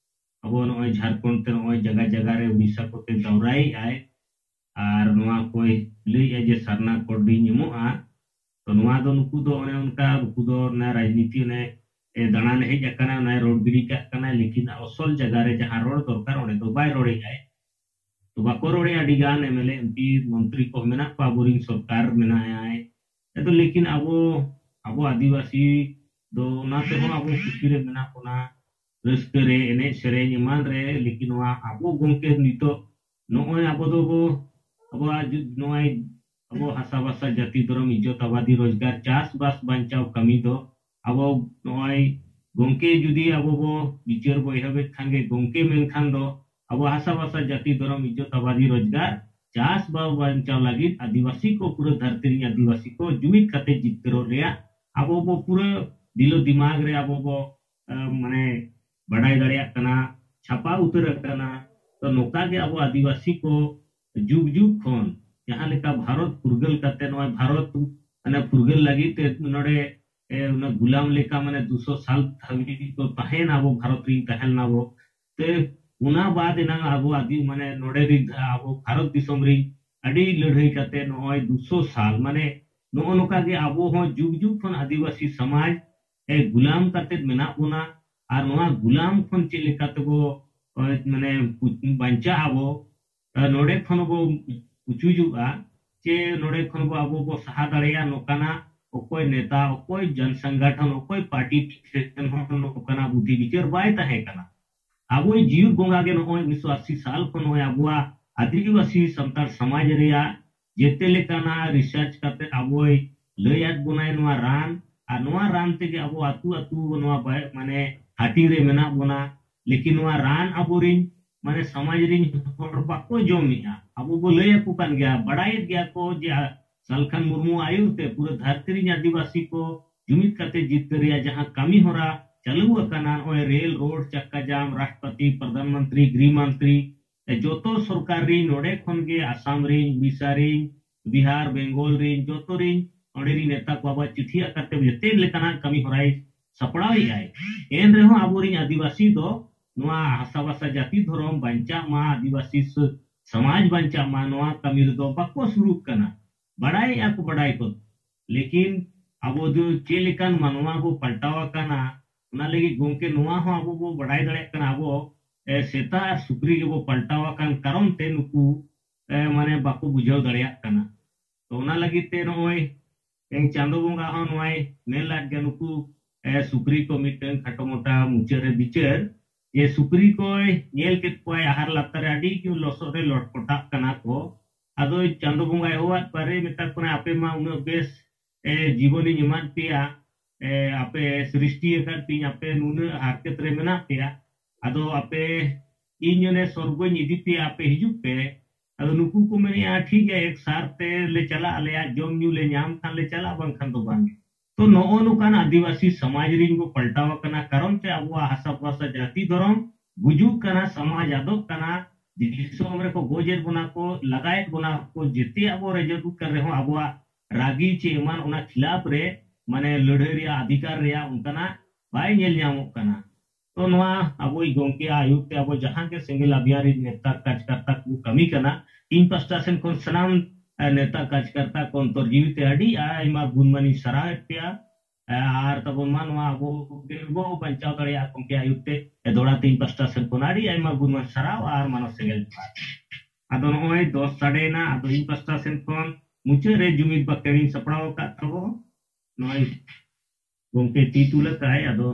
ᱟᱵᱚ ᱱᱚᱜᱼᱚᱭ ᱡᱷᱟᱲᱠᱷᱚᱸᱰ ᱛᱮ ᱱᱚᱜᱼᱚᱭ ᱡᱟᱭᱜᱟ ᱡᱟᱭᱜᱟ ᱨᱮ ᱩᱲᱤᱥᱥᱟ ᱠᱚᱛᱮ ᱫᱟᱣᱨᱟᱭᱮᱫ ᱟᱭ᱾ ᱟᱨ ᱱᱚᱣᱟ ᱠᱚᱭ ᱞᱟᱹᱭᱮᱫᱼᱟ ᱡᱮ ᱥᱟᱨᱱᱟ ᱠᱳᱰ ᱤᱧ ᱮᱢᱚᱜᱼᱟ᱾ ᱛᱚ ᱱᱚᱣᱟ ᱫᱚ ᱱᱩᱠᱩ ᱫᱚ ᱚᱱᱮ ᱚᱱᱠᱟ, ᱱᱩᱠᱩ ᱫᱚ ᱚᱱᱟ ᱨᱟᱡᱽᱱᱤᱛᱤ ᱚᱱᱮ, ᱮ, ᱫᱟᱬᱟᱱ ᱦᱮᱡ ᱟᱠᱟᱱᱟ, ᱚᱱᱟᱭ ᱨᱚᱲ ᱜᱤᱰᱤ ᱠᱟᱜ ᱠᱟᱱᱟ, ᱞᱮᱠᱤᱱ ᱟᱥᱚᱞ ᱡᱟᱭᱜᱟ ᱨᱮ ᱡᱟᱦᱟᱸ ᱨᱚᱲ ᱫᱚᱨᱠᱟᱨ ᱚᱸᱰᱮ ᱫᱚ ᱵᱟᱭ ᱨᱚᱲᱮᱫᱼᱟᱭ᱾ ᱛᱚ ᱵᱟᱠᱚ ᱨᱚᱲᱮᱫᱼᱟ, ᱟᱹᱰᱤ ᱜᱟᱱ M L A, M P, ᱢᱚᱱᱛᱨᱤ ᱠᱚ ᱢᱮᱱᱟᱜ ᱠᱚᱣᱟ, ᱟᱵᱚᱨᱤᱱ ᱥᱚᱨᱠᱟᱨ ᱢᱮᱱᱟᱭᱟᱭ᱾ ᱟᱫᱚ ᱞᱮᱠᱤᱱ ᱟᱵᱚ, ᱟᱵᱚ ᱟᱹᱫᱤᱵᱟᱹᱥᱤ ᱫᱚ ᱚᱱᱟ ᱛᱮᱦᱚᱸ ᱟᱵᱚ ᱠᱩᱥᱤ ᱨᱮ ᱢᱮᱱᱟᱜ ᱵᱚᱱᱟ, ᱨᱟᱹᱥᱠᱟᱹ ᱨᱮ, ᱮᱱᱮᱡ ᱥᱮᱨᱮᱧ ᱮᱢᱟᱱ ᱨᱮ, ᱞᱮᱠᱤᱱ ᱱᱚᱣᱟ ᱟᱵᱚ ᱜᱚᱢᱠᱮ ᱱᱤᱛᱚᱜ ᱱᱚᱜᱼᱚᱭ ᱟᱵᱚ ᱫᱚᱵᱚ, ᱟᱵᱚᱣᱟᱜ ᱡᱩ-, ᱱᱚᱜᱼᱚᱭ ᱟᱵᱚ ᱦᱟᱥᱟ ᱵᱷᱟᱥᱟ ᱡᱟᱹᱛᱤ ᱫᱷᱚᱨᱚᱢ ᱤᱡᱽᱡᱚᱛ ᱟᱵᱟᱫᱤ ᱨᱳᱡᱽᱜᱟᱨ ᱪᱟᱥᱵᱟᱥ ᱵᱟᱧᱪᱟᱣ ᱠᱟᱹᱢᱤ ᱫᱚ ᱟᱵᱚ ᱱᱚᱜᱼᱚᱭ ᱜᱚᱢᱠᱮ ᱡᱩᱫᱤ ᱟᱵᱚ ᱵᱚ ᱵᱤᱪᱟᱹᱨ ᱵᱚ ᱮᱦᱚᱵᱮᱫ ᱠᱷᱟᱱ ᱜᱮ ᱜᱚᱢᱠᱮ ᱢᱮᱱᱠᱷᱟᱱ ᱫᱚ ᱟᱵᱚ ᱦᱟᱥᱟ ᱵᱷᱟᱥᱟ ᱡᱟᱹᱛᱤ ᱫᱷᱚᱨᱚᱢ ᱤᱡᱽᱡᱚᱛ ᱟᱵᱟᱫᱤ ᱨᱳᱡᱽᱜᱟᱨ ᱪᱟᱥ ᱵᱟᱥ ᱵᱟᱧᱪᱟᱣ ᱞᱟᱹᱜᱤᱫ ᱟᱹᱫᱤᱵᱟᱹᱥᱤ ᱠᱚ, ᱯᱩᱨᱟᱹ ᱫᱷᱟᱹᱨᱛᱤ ᱨᱮᱱ ᱟᱹᱫᱤᱵᱟᱹᱥᱤ ᱠᱚ ᱡᱩᱢᱤᱫ ᱠᱟᱛᱮ ᱡᱤᱛᱠᱟᱹᱨᱚᱜ ᱨᱮᱭᱟᱜ ᱟᱵᱚ ᱵᱚ ᱯᱩᱨᱟᱹ ᱫᱤᱞᱚ ᱫᱤᱢᱟᱜᱽ ᱨᱮ ᱟᱵᱚ ᱵᱚ, ᱮ, ᱢᱟᱱᱮ ᱵᱟᱰᱟᱭ ᱫᱟᱲᱮᱭᱟᱜ ᱠᱟᱱᱟ, ᱪᱷᱟᱯᱟ ᱩᱛᱟᱹᱨ ᱟᱠᱟᱱᱟ᱾ ᱛᱚ ᱱᱚᱝᱠᱟ ᱜᱮ ᱟᱵᱚ ᱟᱹᱫᱤᱵᱟᱹᱥᱤ ᱠᱚ ᱡᱩᱜᱽ ᱡᱩᱜᱽ ᱠᱷᱚᱱ ᱡᱟᱦᱟᱸ ᱞᱮᱠᱟ ᱵᱷᱟᱨᱚᱛ ᱯᱷᱩᱨᱜᱟᱹᱞ ᱠᱟᱛᱮ, ᱱᱚᱜᱼᱚᱭ ᱵᱷᱟᱨᱚᱛ ᱢᱟᱱᱮ ᱯᱷᱩᱨᱜᱟᱹᱞ ᱞᱟᱹᱜᱤᱫ ᱛᱮ ᱱᱚᱰᱮ, ᱮ, ᱚᱱᱟ ᱜᱩᱞᱟᱢ ᱞᱮᱠᱟ ᱢᱟᱱᱮ ᱫᱩᱥᱚ ᱥᱟᱞ ᱫᱷᱟᱹᱵᱤᱡ ᱠᱚ ᱛᱟᱦᱮᱸᱭᱮᱱᱟ, ᱟᱵᱚ ᱵᱷᱟᱨᱚᱛ ᱨᱮᱱ ᱛᱟᱦᱮᱸ ᱞᱮᱱᱟ ᱵᱚ᱾ ᱛᱮ ᱚᱱᱟ ᱵᱟᱫ ᱮᱱᱟᱝ ᱟᱵᱚ ᱟᱹᱫᱤ-, ᱢᱟᱱᱮ ᱱᱚᱰᱮ ᱨᱮᱱ ᱟᱵᱚ ᱵᱷᱟᱨᱚᱛ ᱫᱤᱥᱚᱢ ᱨᱮᱱ ᱟᱹᱰᱤ ᱞᱟᱹᱲᱦᱟᱹᱭ ᱠᱟᱛᱮ ᱱᱚᱜᱼᱚᱭ ᱫᱩᱥᱚ ᱥᱟᱞ, ᱢᱟᱱᱮ ᱱᱚᱜᱼᱚ ᱱᱚᱝᱠᱟ ᱜᱮ ᱟᱵᱚ ᱦᱚᱸ ᱡᱩᱜᱽ ᱡᱩᱜᱽ ᱠᱷᱚᱱ ᱟᱹᱫᱤᱵᱟᱹᱥᱤ ᱥᱚᱢᱟᱡᱽ ᱮ ᱜᱩᱞᱟᱢ ᱠᱟᱛᱮ ᱢᱮᱱᱟᱜ ᱵᱚᱱᱟ᱾ ᱟᱨ ᱱᱚᱣᱟ ᱜᱩᱞᱟᱢ ᱠᱷᱚᱱ ᱪᱮᱫ ᱞᱮᱠᱟ ᱛᱮᱵᱚ, ᱮ, ᱢᱟᱱᱮ ᱵᱟᱧᱪᱟᱜ ᱟᱵᱚ, ᱟᱨ ᱱᱚᱰᱮ ᱠᱷᱚᱱ ᱵᱚ ᱩᱪᱩᱡᱚᱜᱼᱟ ᱡᱮ ᱱᱚᱰᱮ ᱠᱷᱚᱱ ᱵᱚ ᱟᱵᱚ ᱵᱚ ᱥᱟᱦᱟ ᱫᱟᱲᱮᱭᱟᱜᱼᱟ, ᱱᱚᱝᱠᱟᱱᱟᱜ ᱚᱠᱚᱭ ᱱᱮᱛᱟ, ᱚᱠᱚᱭ ᱡᱚᱱ ᱥᱚᱝᱜᱚᱴᱷᱚᱱ, ᱚᱠᱚᱭ ᱯᱟᱨᱴᱤ ᱴᱷᱮᱱ ᱦᱚᱸ ᱱᱚᱝᱠᱟᱱᱟᱜ ᱵᱩᱫᱷᱤ ᱵᱤᱪᱟᱹᱨ ᱵᱟᱭ ᱛᱟᱦᱮᱸ ᱠᱟᱱᱟ᱾ ᱟᱵᱚᱭ ᱡᱤᱣᱤ ᱵᱚᱸᱜᱟ ᱜᱮ ᱱᱚᱜᱼᱚᱭ ᱩᱱᱤᱥᱥᱚ ᱟᱥᱤ ᱥᱟᱞ ᱠᱷᱚᱱ ᱱᱚᱜᱼᱚᱭ ᱟᱵᱚᱣᱟᱜ ᱟᱹᱫᱤᱵᱟᱹᱥᱤ ᱥᱟᱱᱛᱟᱲ ᱥᱚᱢᱟᱡᱽ ᱨᱮᱭᱟᱜ ᱡᱮᱛᱮ ᱞᱮᱠᱟᱱᱟᱜ ᱨᱤᱥᱟᱨᱪ ᱠᱟᱛᱮ ᱟᱵᱚᱭ ᱞᱟᱹᱭ ᱟᱫ ᱵᱚᱱᱟᱭ ᱱᱚᱣᱟ ᱨᱟᱱ᱾ ᱟᱨ ᱱᱚᱣᱟ ᱨᱟᱱ ᱛᱮᱜᱮ ᱟᱵᱚ ᱟᱹᱛᱩ ᱟᱹᱛᱩ ᱱᱚᱣᱟ ᱵᱟᱭ-, ᱢᱟᱱᱮ ᱦᱟᱹᱴᱤᱧ ᱨᱮ ᱢᱮᱱᱟᱜ ᱵᱚᱱᱟ᱾ ᱞᱮᱠᱤᱱ ᱱᱚᱣᱟ ᱨᱟᱱ ᱟᱵᱚᱨᱤᱱ ᱢᱟᱱᱮ ᱥᱚᱢᱟᱡᱽ ᱨᱤᱱ ᱦᱚᱲ ᱵᱟᱠᱚ ᱡᱚᱢᱮᱜᱼᱟ᱾ ᱟᱵᱚ ᱵᱚ ᱞᱟᱹᱭ ᱟᱠᱚ ᱠᱟᱱ ᱜᱮᱭᱟ, ᱵᱟᱲᱟᱭᱮᱫ ᱜᱮᱭᱟ ᱠᱚ ᱡᱮ ᱥᱟᱞᱠᱷᱟᱱ ᱢᱩᱨᱢᱩ ᱟᱭᱩᱨ ᱛᱮ ᱯᱩᱨᱟᱹ ᱫᱷᱟᱹᱨᱛᱤ ᱨᱤᱱ ᱟᱹᱫᱤᱵᱟᱹᱥᱤ ᱠᱚ ᱡᱩᱢᱤᱫ ᱠᱟᱛᱮ ᱡᱤᱛᱠᱟᱹᱨ ᱨᱮᱭᱟᱜ ᱡᱟᱦᱟᱸ ᱠᱟᱹᱢᱤ ᱦᱚᱨᱟ ᱪᱟᱹᱞᱩ ᱟᱠᱟᱱᱟ, ᱱᱚᱜᱼᱚᱭ ᱨᱮᱞ, ᱨᱳᱰ, ᱪᱟᱠᱟ ᱡᱟᱢ, ᱨᱟᱥᱴᱨᱚᱯᱚᱛᱤ, ᱯᱨᱚᱫᱷᱟᱱ ᱢᱚᱱᱛᱨᱤ, ᱜᱨᱤᱦ ᱢᱚᱱᱛᱨᱤ, ᱮ, ᱡᱚᱛᱚ ᱥᱚᱨᱠᱟᱨ ᱨᱤᱱ ᱱᱚᱰᱮ ᱠᱷᱚᱱ ᱜᱮ ᱟᱥᱟᱢ ᱨᱤᱱ, ᱩᱲᱤᱥᱥᱟ ᱨᱤᱱ, ᱵᱤᱦᱟᱨ, ᱵᱮᱝᱜᱚᱞ ᱨᱤᱱ, ᱡᱚᱛᱚ ᱨᱤᱱ ᱚᱸᱰᱮ ᱨᱤᱱ ᱱᱮᱛᱟ ᱠᱚ ᱟᱵᱚᱣᱟᱜ ᱪᱤᱴᱷᱤ ᱟᱠᱟᱨ ᱛᱮ ᱡᱚᱛᱚ ᱞᱮᱠᱟᱱᱟᱜ ᱠᱟᱹᱢᱤ ᱦᱚᱨᱟᱭ ᱥᱟᱯᱲᱟᱣᱮᱫᱼᱟᱭ᱾ ᱮᱱ ᱨᱮᱦᱚᱸ ᱟᱵᱚᱨᱤᱱ ᱟᱹᱫᱤᱵᱟᱹᱥᱤ ᱫᱚ ᱱᱚᱣᱟ ᱦᱟᱥᱟ ᱵᱷᱟᱥᱟ ᱡᱟᱹᱛᱤ ᱫᱷᱚᱨᱚᱢ ᱵᱟᱧᱪᱟᱜ ᱢᱟ, ᱟᱹᱫᱤᱵᱟᱹᱥᱤ ᱥ-, ᱥᱚᱢᱟᱡᱽ ᱵᱟᱧᱪᱟᱜ ᱢᱟ, ᱱᱚᱣᱟ ᱠᱟᱹᱢᱤ ᱨᱮᱫᱚ ᱵᱟᱠᱚ ᱥᱩᱨᱩᱜ ᱠᱟᱱᱟ᱾ ᱵᱟᱲᱟᱭᱮᱫᱼᱟ ᱠᱚ ᱵᱟᱰᱟᱭ ᱠᱚ, ᱞᱮᱠᱤᱱ ᱟᱵᱚ ᱫᱚ ᱪᱮᱫ ᱞᱮᱠᱟᱱ ᱢᱟᱱᱣᱟ ᱵᱚ ᱯᱟᱞᱴᱟᱣ ᱟᱠᱟᱱᱟ, ᱚᱱᱟ ᱞᱟᱹᱜᱤᱫ ᱜᱚᱢᱠᱮ ᱱᱚᱣᱟ ᱦᱚᱸ ᱟᱵᱚ ᱵᱚ ᱵᱟᱰᱟᱭ ᱫᱟᱲᱮᱭᱟᱜ ᱠᱟᱱᱟ᱾ ᱟᱵᱚ, ᱮ, ᱥᱮᱛᱟ ᱟᱨ ᱥᱩᱠᱨᱤ ᱜᱮᱵᱚ ᱯᱟᱞᱴᱟᱣ ᱟᱠᱟᱱ ᱠᱟᱨᱚᱱ ᱛᱮ ᱱᱩᱠᱩ, ᱮ, ᱢᱟᱱᱮ ᱵᱟᱠᱚ ᱵᱩᱡᱷᱟᱹᱣ ᱫᱟᱲᱮᱭᱟᱜ ᱠᱟᱱᱟ᱾ ᱛᱚ ᱚᱱᱟ ᱞᱟᱹᱜᱤᱫ ᱛᱮ ᱱᱚᱜᱼᱚᱭ ᱛᱮᱦᱮᱧ ᱪᱟᱸᱫᱚ ᱵᱚᱸᱜᱟ ᱦᱚᱸ ᱱᱚᱣᱟᱭ ᱢᱮᱱ ᱞᱮᱫ ᱜᱮ, ᱱᱩᱠᱩ, ᱮ, ᱥᱩᱠᱨᱤ ᱠᱚ ᱢᱤᱫᱴᱟᱝ ᱠᱷᱟᱴᱚ ᱢᱚᱴᱟ ᱢᱩᱪᱟᱹᱫ ᱨᱮ ᱵᱤᱪᱟᱹᱨ, ᱡᱮ ᱥᱩᱠᱨᱤ ᱠᱚᱭ ᱧᱮᱞ ᱠᱮᱫ ᱠᱚᱣᱟᱭ ᱟᱦᱟᱨ ᱞᱟᱛᱟᱨ ᱨᱮ ᱟᱹᱰᱤ ᱜᱮ ᱞᱚᱥᱚᱫ ᱨᱮ ᱞᱚᱴᱯᱚᱴᱟᱜ ᱠᱟᱱᱟ ᱠᱚ᱾ ᱟᱫᱚ ᱪᱟᱸᱫᱚ ᱵᱚᱸᱜᱟᱭ ᱦᱚᱦᱚᱣᱟᱫ ᱠᱚᱣᱟ, ᱨᱮ ᱢᱮᱛᱟ ᱠᱚ ᱠᱟᱱᱟ, ᱟᱯᱮ ᱢᱟ ᱩᱱᱟᱹᱜ ᱵᱮᱥ, ᱮ, ᱡᱤᱵᱚᱱᱤᱧ ᱮᱢᱟᱫ ᱯᱮᱭᱟ, ᱮ, ᱟᱯᱮ ᱥᱨᱤᱥᱴᱤ ᱟᱠᱟᱫ ᱯᱮᱭᱟᱹᱧ, ᱟᱯᱮ ᱱᱩᱱᱟᱹᱜ ᱦᱟᱨᱠᱮᱛ ᱨᱮ ᱢᱮᱱᱟᱜ ᱯᱮᱭᱟ, ᱟᱫᱚ ᱟᱯᱮ ᱤᱧ ᱚᱱᱮ ᱥᱚᱨᱜᱚᱧ ᱤᱫᱤ ᱯᱮᱭᱟ, ᱟᱯᱮ ᱦᱤᱡᱩᱜ ᱯᱮ᱾ ᱟᱫᱚ ᱱᱩᱠᱩ ᱠᱚ ᱢᱮᱱᱮᱜᱼᱟ, ᱴᱷᱤᱠ ᱜᱮᱭᱟ, ᱮᱠ ᱥᱟᱨ ᱛᱮ ᱞᱮ ᱪᱟᱞᱟᱜ, ᱟᱞᱮᱭᱟᱜ ᱡᱚᱢ ᱧᱩ ᱞᱮ ᱧᱟᱢ ᱠᱷᱟᱱ ᱞᱮ ᱪᱟᱞᱟᱜ, ᱵᱟᱝᱠᱷᱟᱱ ᱫᱚ ᱵᱟᱝ᱾ ᱛᱚ ᱱᱚᱜᱼᱚ ᱱᱚᱝᱠᱟᱱ ᱟᱹᱫᱤᱵᱟᱹᱥᱤ ᱥᱚᱢᱟᱡᱽ ᱨᱤᱱ ᱠᱚ ᱯᱟᱞᱴᱟᱣ ᱟᱠᱟᱱᱟ, ᱠᱟᱨᱚᱱ ᱛᱮ ᱟᱵᱚᱣᱟᱜ ᱦᱟᱥᱟ ᱵᱷᱟᱥᱟ ᱡᱟᱹᱛᱤ ᱫᱷᱚᱨᱚᱢ ᱜᱩᱡᱩᱜ ᱠᱟᱱᱟ, ᱥᱚᱢᱟᱡᱽ ᱟᱫᱚᱜ ᱠᱟᱱᱟ, ᱫᱤᱥᱚᱢ ᱨᱮᱠᱚ ᱜᱚᱡᱮᱫ ᱵᱚᱱᱟ ᱠᱚ, ᱞᱟᱜᱟᱭᱮᱫ ᱵᱚᱱᱟ ᱠᱚ, ᱡᱮᱛᱮ ᱟᱵᱚ ᱨᱮᱡᱚ ᱫᱩᱠ ᱠᱟᱱ ᱨᱮᱦᱚᱸ ᱟᱵᱚᱣᱟᱜ ᱨᱟᱹᱜᱤ ᱪᱮ ᱮᱢᱟᱱ ᱚᱱᱟ ᱠᱷᱤᱞᱟᱯ ᱨᱮ ᱢᱟᱱᱮ ᱞᱟᱹᱲᱦᱟᱹᱭ ᱨᱮᱭᱟᱜ ᱚᱫᱷᱤᱠᱟᱨ ᱨᱮᱭᱟᱜ ᱚᱱᱠᱟᱱᱟᱜ ᱵᱟᱭ ᱧᱮᱞ ᱧᱟᱢᱚᱜ ᱠᱟᱱᱟ᱾ ᱛᱚ ᱱᱚᱣᱟ ᱟᱵᱚᱭᱤᱡ ᱜᱚᱢᱠᱮᱭᱟᱜ ᱟᱹᱭᱩᱨ ᱛᱮ ᱟᱵᱚ ᱡᱟᱦᱟᱸ ᱜᱮ ᱥᱮᱸᱜᱮᱞ ᱟᱵᱷᱤᱭᱟᱱ ᱨᱤᱱ ᱱᱮᱛᱟ ᱠᱟᱨᱡᱽᱠᱟᱨᱛᱟ ᱠᱚ ᱠᱟᱹᱢᱤ ᱠᱟᱱᱟ, ᱤᱧ ᱯᱟᱥᱴᱟ ᱥᱮᱱ ᱠᱷᱚᱱ ᱥᱟᱱᱟᱢ, ᱮ, ᱱᱮᱛᱟ ᱠᱟᱨᱡᱽᱠᱟᱨᱛᱟ ᱠᱚ ᱚᱱᱛᱚᱨ ᱡᱤᱣᱤ ᱛᱮ ᱟᱹᱰᱤ ᱟᱭᱢᱟ ᱜᱩᱱ ᱢᱟᱱᱤᱧ ᱥᱟᱨᱦᱟᱣᱮᱫ ᱯᱮᱭᱟ᱾ ᱮ, ᱟᱨ ᱛᱟᱵᱚᱱ ᱢᱟ ᱱᱚᱣᱟ ᱟᱵᱚ ᱜᱮᱵᱚ ᱵᱟᱧᱪᱟᱣ ᱫᱟᱲᱮᱭᱟᱜᱼᱟ ᱜᱚᱢᱠᱮ ᱟᱹᱭᱩᱨ ᱛᱮ᱾ ᱮ, ᱫᱚᱦᱲᱟ ᱛᱮ ᱤᱧ ᱯᱟᱥᱴᱟ ᱥᱮᱱ ᱠᱷᱚᱱ ᱟᱹᱰᱤ ᱟᱭᱢᱟ ᱜᱩᱱ ᱢᱟᱱ ᱥᱟᱨᱦᱟᱣ ᱟᱨ ᱢᱟᱱᱚᱛ ᱥᱮᱸᱜᱮᱞ ᱡᱚᱦᱟᱨ᱾ ᱟᱫᱚ ᱱᱚᱜᱼᱚᱭ ᱫᱚᱥ ᱥᱟᱰᱮᱭᱮᱱᱟ, ᱟᱫᱚ ᱤᱧ ᱯᱟᱥᱴᱟ ᱥᱮᱱ ᱠᱷᱚᱱ ᱢᱩᱪᱟᱹᱫ ᱨᱮ ᱡᱩᱢᱤᱫ ᱵᱟᱠᱷᱮᱬᱤᱧ ᱥᱟᱯᱲᱟᱣ ᱟᱠᱟᱫ ᱛᱟᱵᱚ᱾ ᱱᱚᱜᱼᱚᱭ ᱜᱚᱢᱠᱮ ᱛᱤ ᱛᱩᱞ ᱟᱠᱟᱫᱼᱟᱭ, ᱟᱫᱚ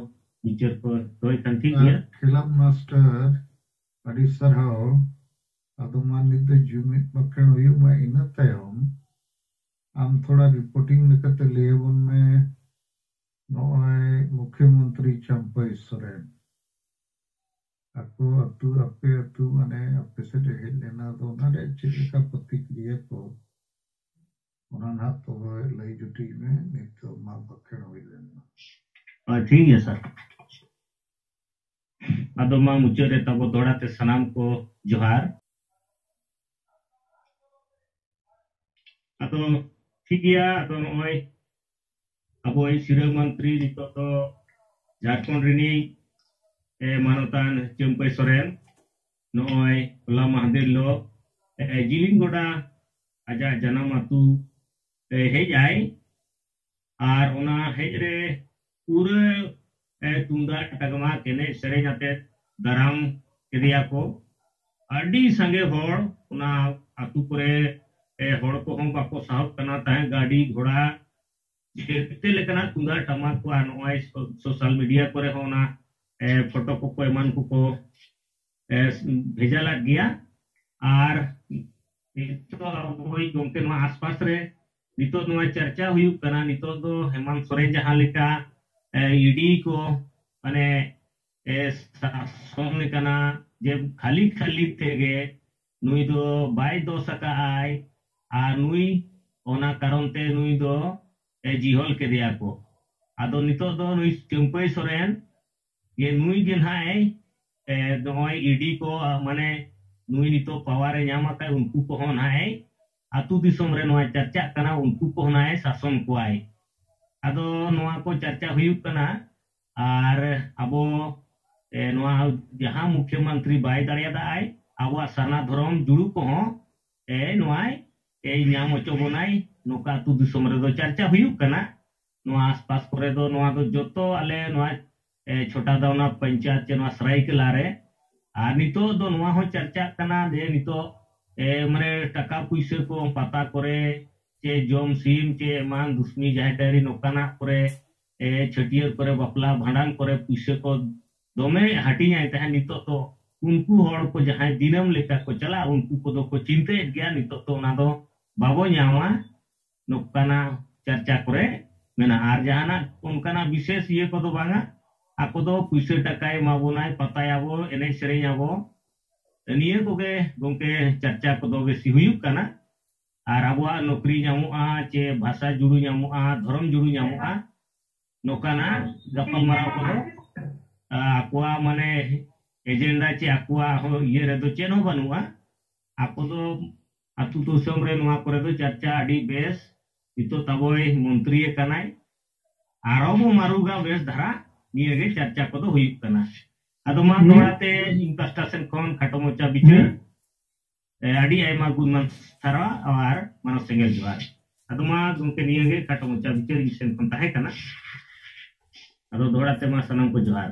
ᱵᱤᱪᱟᱹᱨ ᱠᱚ ᱫᱚᱦᱚᱭ ᱠᱷᱟᱱ ᱴᱷᱤᱠ ᱜᱮᱭᱟ᱾ ᱠᱷᱮᱞᱟᱯ ᱢᱟᱥᱴᱟᱨ, ᱟᱹᱰᱤ ᱥᱟᱨᱦᱟᱣ᱾ ᱟᱫᱚ ᱢᱟ ᱱᱤᱛ ᱫᱚ ᱡᱩᱢᱤᱫ ᱵᱟᱠᱷᱮᱬ ᱦᱩᱭᱩᱜ ᱢᱟ, ᱤᱱᱟᱹ ᱛᱟᱭᱚᱢ ᱟᱢ ᱛᱷᱚᱲᱟ ᱨᱤᱯᱳᱨᱴᱤᱝ ᱞᱮᱠᱟᱛᱮ ᱞᱟᱹᱭ ᱟᱵᱚᱱ ᱢᱮ, ᱱᱚᱜᱼᱚᱭ ᱢᱩᱠᱷᱭᱚᱢᱚᱱᱛᱨᱤ ᱪᱟᱢᱯᱟᱹᱭ ᱥᱚᱨᱮᱱ ᱟᱠᱚ ᱟᱹᱛᱩ, ᱟᱯᱮ ᱟᱹᱛᱩ, ᱢᱟᱱᱮ ᱟᱯᱮ ᱥᱮᱫ ᱮ ᱦᱮᱡ ᱞᱮᱱᱟ, ᱟᱫᱚ ᱚᱱᱟ ᱨᱮ ᱪᱮᱫ ᱞᱮᱠᱟ ᱯᱨᱚᱛᱤᱠᱨᱤᱭᱟ ᱠᱚ, ᱚᱱᱟ ᱱᱟᱦᱟᱜ ᱛᱚᱵᱮ ᱞᱟᱹᱭ ᱡᱩᱴᱤᱡ ᱢᱮ᱾ ᱱᱤᱛᱚᱜ ᱢᱟ ᱵᱟᱠᱷᱮᱬ ᱦᱩᱭ ᱞᱮᱱ ᱢᱟ᱾ ᱦᱳᱭ, ᱴᱷᱤᱠ ᱜᱮᱭᱟ ᱥᱟᱨ᱾ ᱟᱫᱚ ᱢᱟ ᱢᱩᱪᱟᱹᱫ ᱨᱮ ᱛᱟᱵᱚ ᱫᱚᱦᱲᱟ ᱛᱮ ᱥᱟᱱᱟᱢ ᱠᱚ ᱡᱚᱦᱟᱨ᱾ ᱟᱫᱚ ᱴᱷᱤᱠ ᱜᱮᱭᱟ, ᱟᱫᱚ ᱱᱚᱜᱼᱚᱭ ᱟᱵᱚᱭᱤᱡ ᱥᱤᱨᱟᱹ ᱢᱚᱱᱛᱨᱤ ᱱᱤᱛᱚᱜ ᱫᱚ ᱡᱷᱟᱲᱠᱷᱚᱸᱰ ᱨᱤᱱᱤᱡ, ᱮ, ᱢᱟᱱᱚᱛᱟᱱ ᱪᱟᱹᱢᱯᱟᱹᱭ ᱥᱚᱨᱮᱱ ᱱᱚᱜᱼᱚᱭ ᱦᱚᱞᱟ ᱢᱟᱦᱫᱮᱨ ᱦᱤᱞᱳᱜ, ᱮ, ᱡᱤᱞᱤᱧ ᱜᱚᱰᱟ ᱟᱡᱟᱜ ᱡᱟᱱᱟᱢ ᱟᱹᱛᱩ, ᱮ, ᱦᱮᱡ ᱟᱭ᱾ ᱟᱨ ᱚᱱᱟ ᱦᱮᱡ ᱨᱮ ᱯᱩᱨᱟᱹ, ᱮ, ᱛᱩᱢᱫᱟᱜ ᱴᱟᱢᱟᱠ ᱮᱱᱮᱡ ᱥᱮᱨᱮᱧ ᱟᱛᱮ ᱫᱟᱨᱟᱢ ᱠᱮᱫᱮᱭᱟ ᱠᱚ᱾ ᱟᱹᱰᱤ ᱥᱟᱸᱜᱮ ᱦᱚᱲ ᱚᱱᱟ ᱟᱹᱛᱩ ᱠᱚᱨᱮ, ᱮ, ᱦᱚᱲ ᱠᱚᱦᱚᱸ ᱵᱟᱠᱚ ᱥᱟᱦᱚᱵ ᱠᱟᱱᱟ ᱛᱟᱦᱮᱸᱫ, ᱜᱟᱹᱰᱤ ᱜᱷᱚᱲᱟ ᱡᱮᱛᱮ ᱞᱮᱠᱟᱱᱟᱜ ᱛᱩᱢᱫᱟᱜ ᱴᱟᱢᱟᱠ ᱠᱚ, ᱟᱨ ᱱᱚᱜᱼᱚᱭ ᱥᱳ-, ᱥᱳᱥᱟᱞ ᱢᱤᱰᱤᱭᱟ ᱠᱚᱨᱮ ᱦᱚᱸ ᱚᱱᱟ, ᱮ, ᱯᱷᱳᱴᱳ ᱠᱚᱠᱚ ᱮᱢᱟᱱ ᱠᱚᱠᱚ, ᱮ, ᱵᱷᱮᱡᱟ ᱞᱮᱫ ᱜᱮᱭᱟ᱾ ᱟᱨ ᱱᱤᱛᱚᱜ ᱟᱵᱚᱭᱤᱡ ᱜᱚᱢᱠᱮ ᱱᱚᱣᱟ ᱟᱥᱯᱟᱥ ᱨᱮ ᱱᱤᱛᱚᱜ ᱱᱚᱣᱟ ᱪᱟᱨᱪᱟ ᱦᱩᱭᱩᱜ ᱠᱟᱱᱟ, ᱱᱤᱛᱚᱜ ᱫᱚ ᱦᱮᱢᱟᱱᱛ ᱥᱚᱨᱮᱱ ᱡᱟᱦᱟᱸ ᱞᱮᱠᱟ, ᱮ, ᱤᱰᱤ ᱠᱚ, ᱢᱟᱱᱮ, ᱮ, ᱥᱟᱥᱚᱱ ᱠᱟᱱᱟ, ᱡᱮ ᱠᱷᱟᱹᱞᱤ ᱠᱷᱟᱹᱞᱤ ᱛᱮᱜᱮ ᱱᱩᱭ ᱫᱚ ᱵᱟᱭ ᱫᱳᱥ ᱟᱠᱟᱫ ᱟᱭ, ᱟᱨ ᱱᱩᱭ ᱚᱱᱟ ᱠᱟᱨᱚᱱ ᱛᱮ ᱱᱩᱭ ᱫᱚ, ᱮ, ᱡᱤᱦᱚᱞ ᱠᱮᱫᱮᱭᱟ ᱠᱚ᱾ ᱟᱫᱚ ᱱᱤᱛᱚᱜ ᱫᱚ ᱱᱩᱭ ᱪᱟᱹᱢᱯᱟᱹᱭ ᱥᱚᱨᱮᱱ ᱜᱮ, ᱱᱩᱭ ᱜᱮ ᱱᱟᱦᱟᱜ ᱮ, ᱮ, ᱱᱚᱜᱼᱚᱭ ᱤᱰᱤ ᱠᱚ, ᱢᱟᱱᱮ ᱱᱩᱭ ᱱᱤᱛᱚᱜ ᱯᱟᱣᱟᱨ ᱮ ᱧᱟᱢ ᱟᱠᱟᱫ, ᱩᱱᱠᱩ ᱠᱚᱦᱚᱸ ᱱᱟᱦᱟᱜ ᱮ, ᱟᱹᱛᱩ ᱫᱤᱥᱚᱢ ᱨᱮ ᱱᱚᱣᱟ ᱪᱟᱨᱪᱟᱜ ᱠᱟᱱᱟ, ᱩᱱᱠᱩ ᱠᱚᱦᱚᱸ ᱱᱟᱦᱟᱜ ᱮ ᱥᱟᱥᱚᱱ ᱠᱚᱣᱟᱭ᱾ ᱟᱫᱚ ᱱᱚᱣᱟ ᱠᱚ ᱪᱟᱨᱪᱟ ᱦᱩᱭᱩᱜ ᱠᱟᱱᱟ᱾ ᱟᱨ ᱟᱵᱚ, ᱮ, ᱱᱚᱣᱟ ᱡᱟᱦᱟᱸ ᱢᱩᱠᱷᱭᱚᱢᱚᱱᱛᱨᱤ ᱵᱟᱭ ᱫᱟᱲᱮᱭᱟᱫᱟᱭ, ᱟᱵᱚᱣᱟᱜ ᱥᱟᱨᱱᱟ ᱫᱷᱚᱨᱚᱢ ᱡᱩᱲᱩ ᱠᱚᱦᱚᱸ, ᱮ, ᱱᱚᱣᱟᱭ, ᱮ, ᱧᱟᱢ ᱦᱚᱪᱚ ᱵᱚᱱᱟᱭ, ᱱᱚᱝᱠᱟ ᱟᱹᱛᱩ ᱫᱤᱥᱚᱢ ᱨᱮᱫᱚ ᱪᱟᱨᱪᱟ ᱦᱩᱭᱩᱜ ᱠᱟᱱᱟ᱾ ᱱᱚᱣᱟ ᱟᱥᱯᱟᱥ ᱠᱚᱨᱮ ᱫᱚ ᱱᱚᱣᱟ ᱫᱚ ᱡᱚᱛᱚ ᱟᱞᱮ ᱱᱚᱣᱟ, ᱮ, ᱪᱷᱳᱴᱟ ᱫᱟᱣᱱᱟ ᱯᱚᱧᱪᱟᱭᱮᱛ ᱪᱮ ᱱᱚᱣᱟ ᱥᱟᱨᱟᱭᱠᱮᱞᱟ ᱨᱮ᱾ ᱟᱨ ᱱᱤᱛᱚᱜ ᱫᱚ ᱱᱚᱣᱟ ᱦᱚᱸ ᱪᱟᱨᱪᱟᱜ ᱠᱟᱱᱟ ᱡᱮ ᱱᱤᱛᱚᱜ, ᱮ, ᱢᱟᱱᱮ ᱴᱟᱠᱟ ᱯᱩᱭᱥᱟᱹ ᱠᱚ ᱯᱟᱛᱟ ᱠᱚᱨᱮ, ᱪᱮ ᱡᱚᱢ ᱥᱤᱢ, ᱪᱮ ᱮᱢᱟᱱ ᱫᱩᱥᱢᱤ ᱡᱟᱦᱮᱨ ᱰᱟᱹᱝᱨᱤ ᱱᱚᱝᱠᱟᱱᱟᱜ ᱠᱚᱨᱮ, ᱮ, ᱪᱷᱟᱹᱴᱭᱟᱹᱨ ᱠᱚᱨᱮ, ᱵᱟᱯᱞᱟ ᱵᱷᱟᱸᱰᱟᱱ ᱠᱚᱨᱮ ᱯᱩᱭᱥᱟᱹ ᱠᱚ ᱫᱚᱢᱮ ᱦᱟᱹᱴᱤᱧᱟᱭ ᱛᱟᱦᱮᱸᱫ᱾ ᱱᱤᱛᱚᱜ ᱫᱚ ᱩᱱᱠᱩ ᱦᱚᱲ ᱠᱚ ᱡᱟᱦᱟᱸᱭ ᱫᱤᱱᱟᱹᱢ ᱞᱮᱠᱟ ᱠᱚ ᱪᱟᱞᱟᱜᱼᱟ, ᱩᱱᱠᱩ ᱠᱚᱫᱚ ᱠᱚ ᱪᱤᱱᱛᱟᱹᱭᱮᱫ ᱜᱮᱭᱟ, ᱱᱤᱛᱚᱜ ᱫᱚ ᱚᱱᱟ ᱫᱚ ᱵᱟᱵᱚ ᱧᱟᱢᱟ᱾ ᱱᱚᱝᱠᱟᱱᱟᱜ ᱪᱟᱨᱪᱟ ᱠᱚᱨᱮ ᱢᱮᱱᱟᱜᱼᱟ᱾ ᱟᱨ ᱡᱟᱦᱟᱱᱟᱜ ᱚᱱᱠᱟᱱᱟᱜ ᱵᱤᱥᱮᱥ ᱤᱭᱟᱹ ᱠᱚᱫᱚ ᱵᱟᱝᱟ᱾ ᱟᱠᱚ ᱫᱚ ᱯᱩᱭᱥᱟᱹ ᱴᱟᱠᱟᱭ ᱮᱢᱟ ᱵᱚᱱᱟᱭ, ᱯᱟᱛᱟᱭᱟᱵᱚ, ᱮᱱᱮᱡ ᱥᱮᱨᱮᱧ ᱟᱵᱚ, ᱱᱤᱭᱟᱹ ᱠᱚᱜᱮ ᱜᱚᱢᱠᱮ ᱪᱟᱨᱪᱟ ᱠᱚᱫᱚ ᱵᱮᱥᱤ ᱦᱩᱭᱩᱜ ᱠᱟᱱᱟ᱾ ᱟᱨ ᱟᱵᱚᱣᱟᱜ ᱱᱚᱠᱨᱤ ᱧᱟᱢᱚᱜᱼᱟ, ᱪᱮ ᱵᱷᱟᱥᱟ ᱡᱩᱲᱩ ᱧᱟᱢᱚᱜᱼᱟ, ᱫᱷᱚᱨᱚᱢ ᱡᱩᱲᱩ ᱧᱟᱢᱚᱜᱼᱟ, ᱱᱚᱝᱠᱟᱱᱟᱜ ᱜᱟᱯᱟᱞᱢᱟᱨᱟᱣ ᱠᱚᱫᱚ, ᱟ, ᱟᱠᱚᱣᱟᱜ ᱢᱟᱱᱮ ᱮᱡᱮᱱᱰᱟ ᱪᱮ ᱟᱠᱚᱣᱟᱜ ᱦᱚᱸ ᱤᱭᱟᱹ ᱨᱮᱫᱚ ᱪᱮᱫ ᱦᱚᱸ ᱵᱟᱹᱱᱩᱜᱼᱟ᱾ ᱟᱠᱚ ᱫᱚ ᱟᱹᱛᱩ ᱫᱤᱥᱚᱢ ᱨᱮ ᱱᱚᱣᱟ ᱠᱚᱨᱮ ᱫᱚ ᱪᱟᱨᱪᱟ ᱟᱹᱰᱤ ᱵᱮᱥ, ᱱᱤᱛᱚᱜ ᱛᱟᱵᱚᱭ ᱢᱚᱱᱛᱨᱤ ᱟᱠᱟᱱᱟᱭ, ᱟᱨᱚ ᱵᱚ ᱢᱟᱨᱩᱜᱟ ᱵᱮᱥ ᱫᱷᱟᱨᱟ, ᱱᱤᱭᱟᱹ ᱜᱮ ᱪᱟᱨᱪᱟ ᱠᱚᱫᱚ ᱦᱩᱭᱩᱜ ᱠᱟᱱᱟ᱾ ᱟᱫᱚ ᱢᱟ ᱦᱩᱸ᱾ ᱫᱚᱦᱲᱟ ᱛᱮ ᱤᱧ ᱯᱟᱥᱴᱟ ᱥᱮᱱ ᱠᱷᱚᱱ ᱠᱷᱟᱴᱚ ᱢᱚᱪᱟ ᱵᱤᱪᱟᱹᱨ᱾ ᱦᱩᱸ᱾ ᱮ, ᱟᱹᱰᱤ ᱟᱭᱢᱟ ᱜᱩᱱ ᱢᱟᱱ ᱥᱟᱨᱦᱟᱣ ᱟᱨ ᱢᱟᱱᱚᱛ ᱥᱮᱸᱜᱮᱞ ᱡᱚᱦᱟᱨ᱾ ᱟᱫᱚ ᱢᱟ ᱜᱚᱢᱠᱮ, ᱱᱤᱭᱟᱹ ᱜᱮ ᱠᱷᱟᱴᱚ ᱢᱚᱪᱟ ᱵᱤᱪᱟᱹᱨ ᱤᱧ ᱥᱮᱱ ᱠᱷᱚᱱ ᱛᱟᱦᱮᱸ ᱠᱟᱱᱟ᱾ ᱟᱫᱚ ᱫᱚᱦᱲᱟ ᱛᱮ ᱢᱟ ᱥᱟᱱᱟᱢ ᱠᱚ ᱡᱚᱦᱟᱨ᱾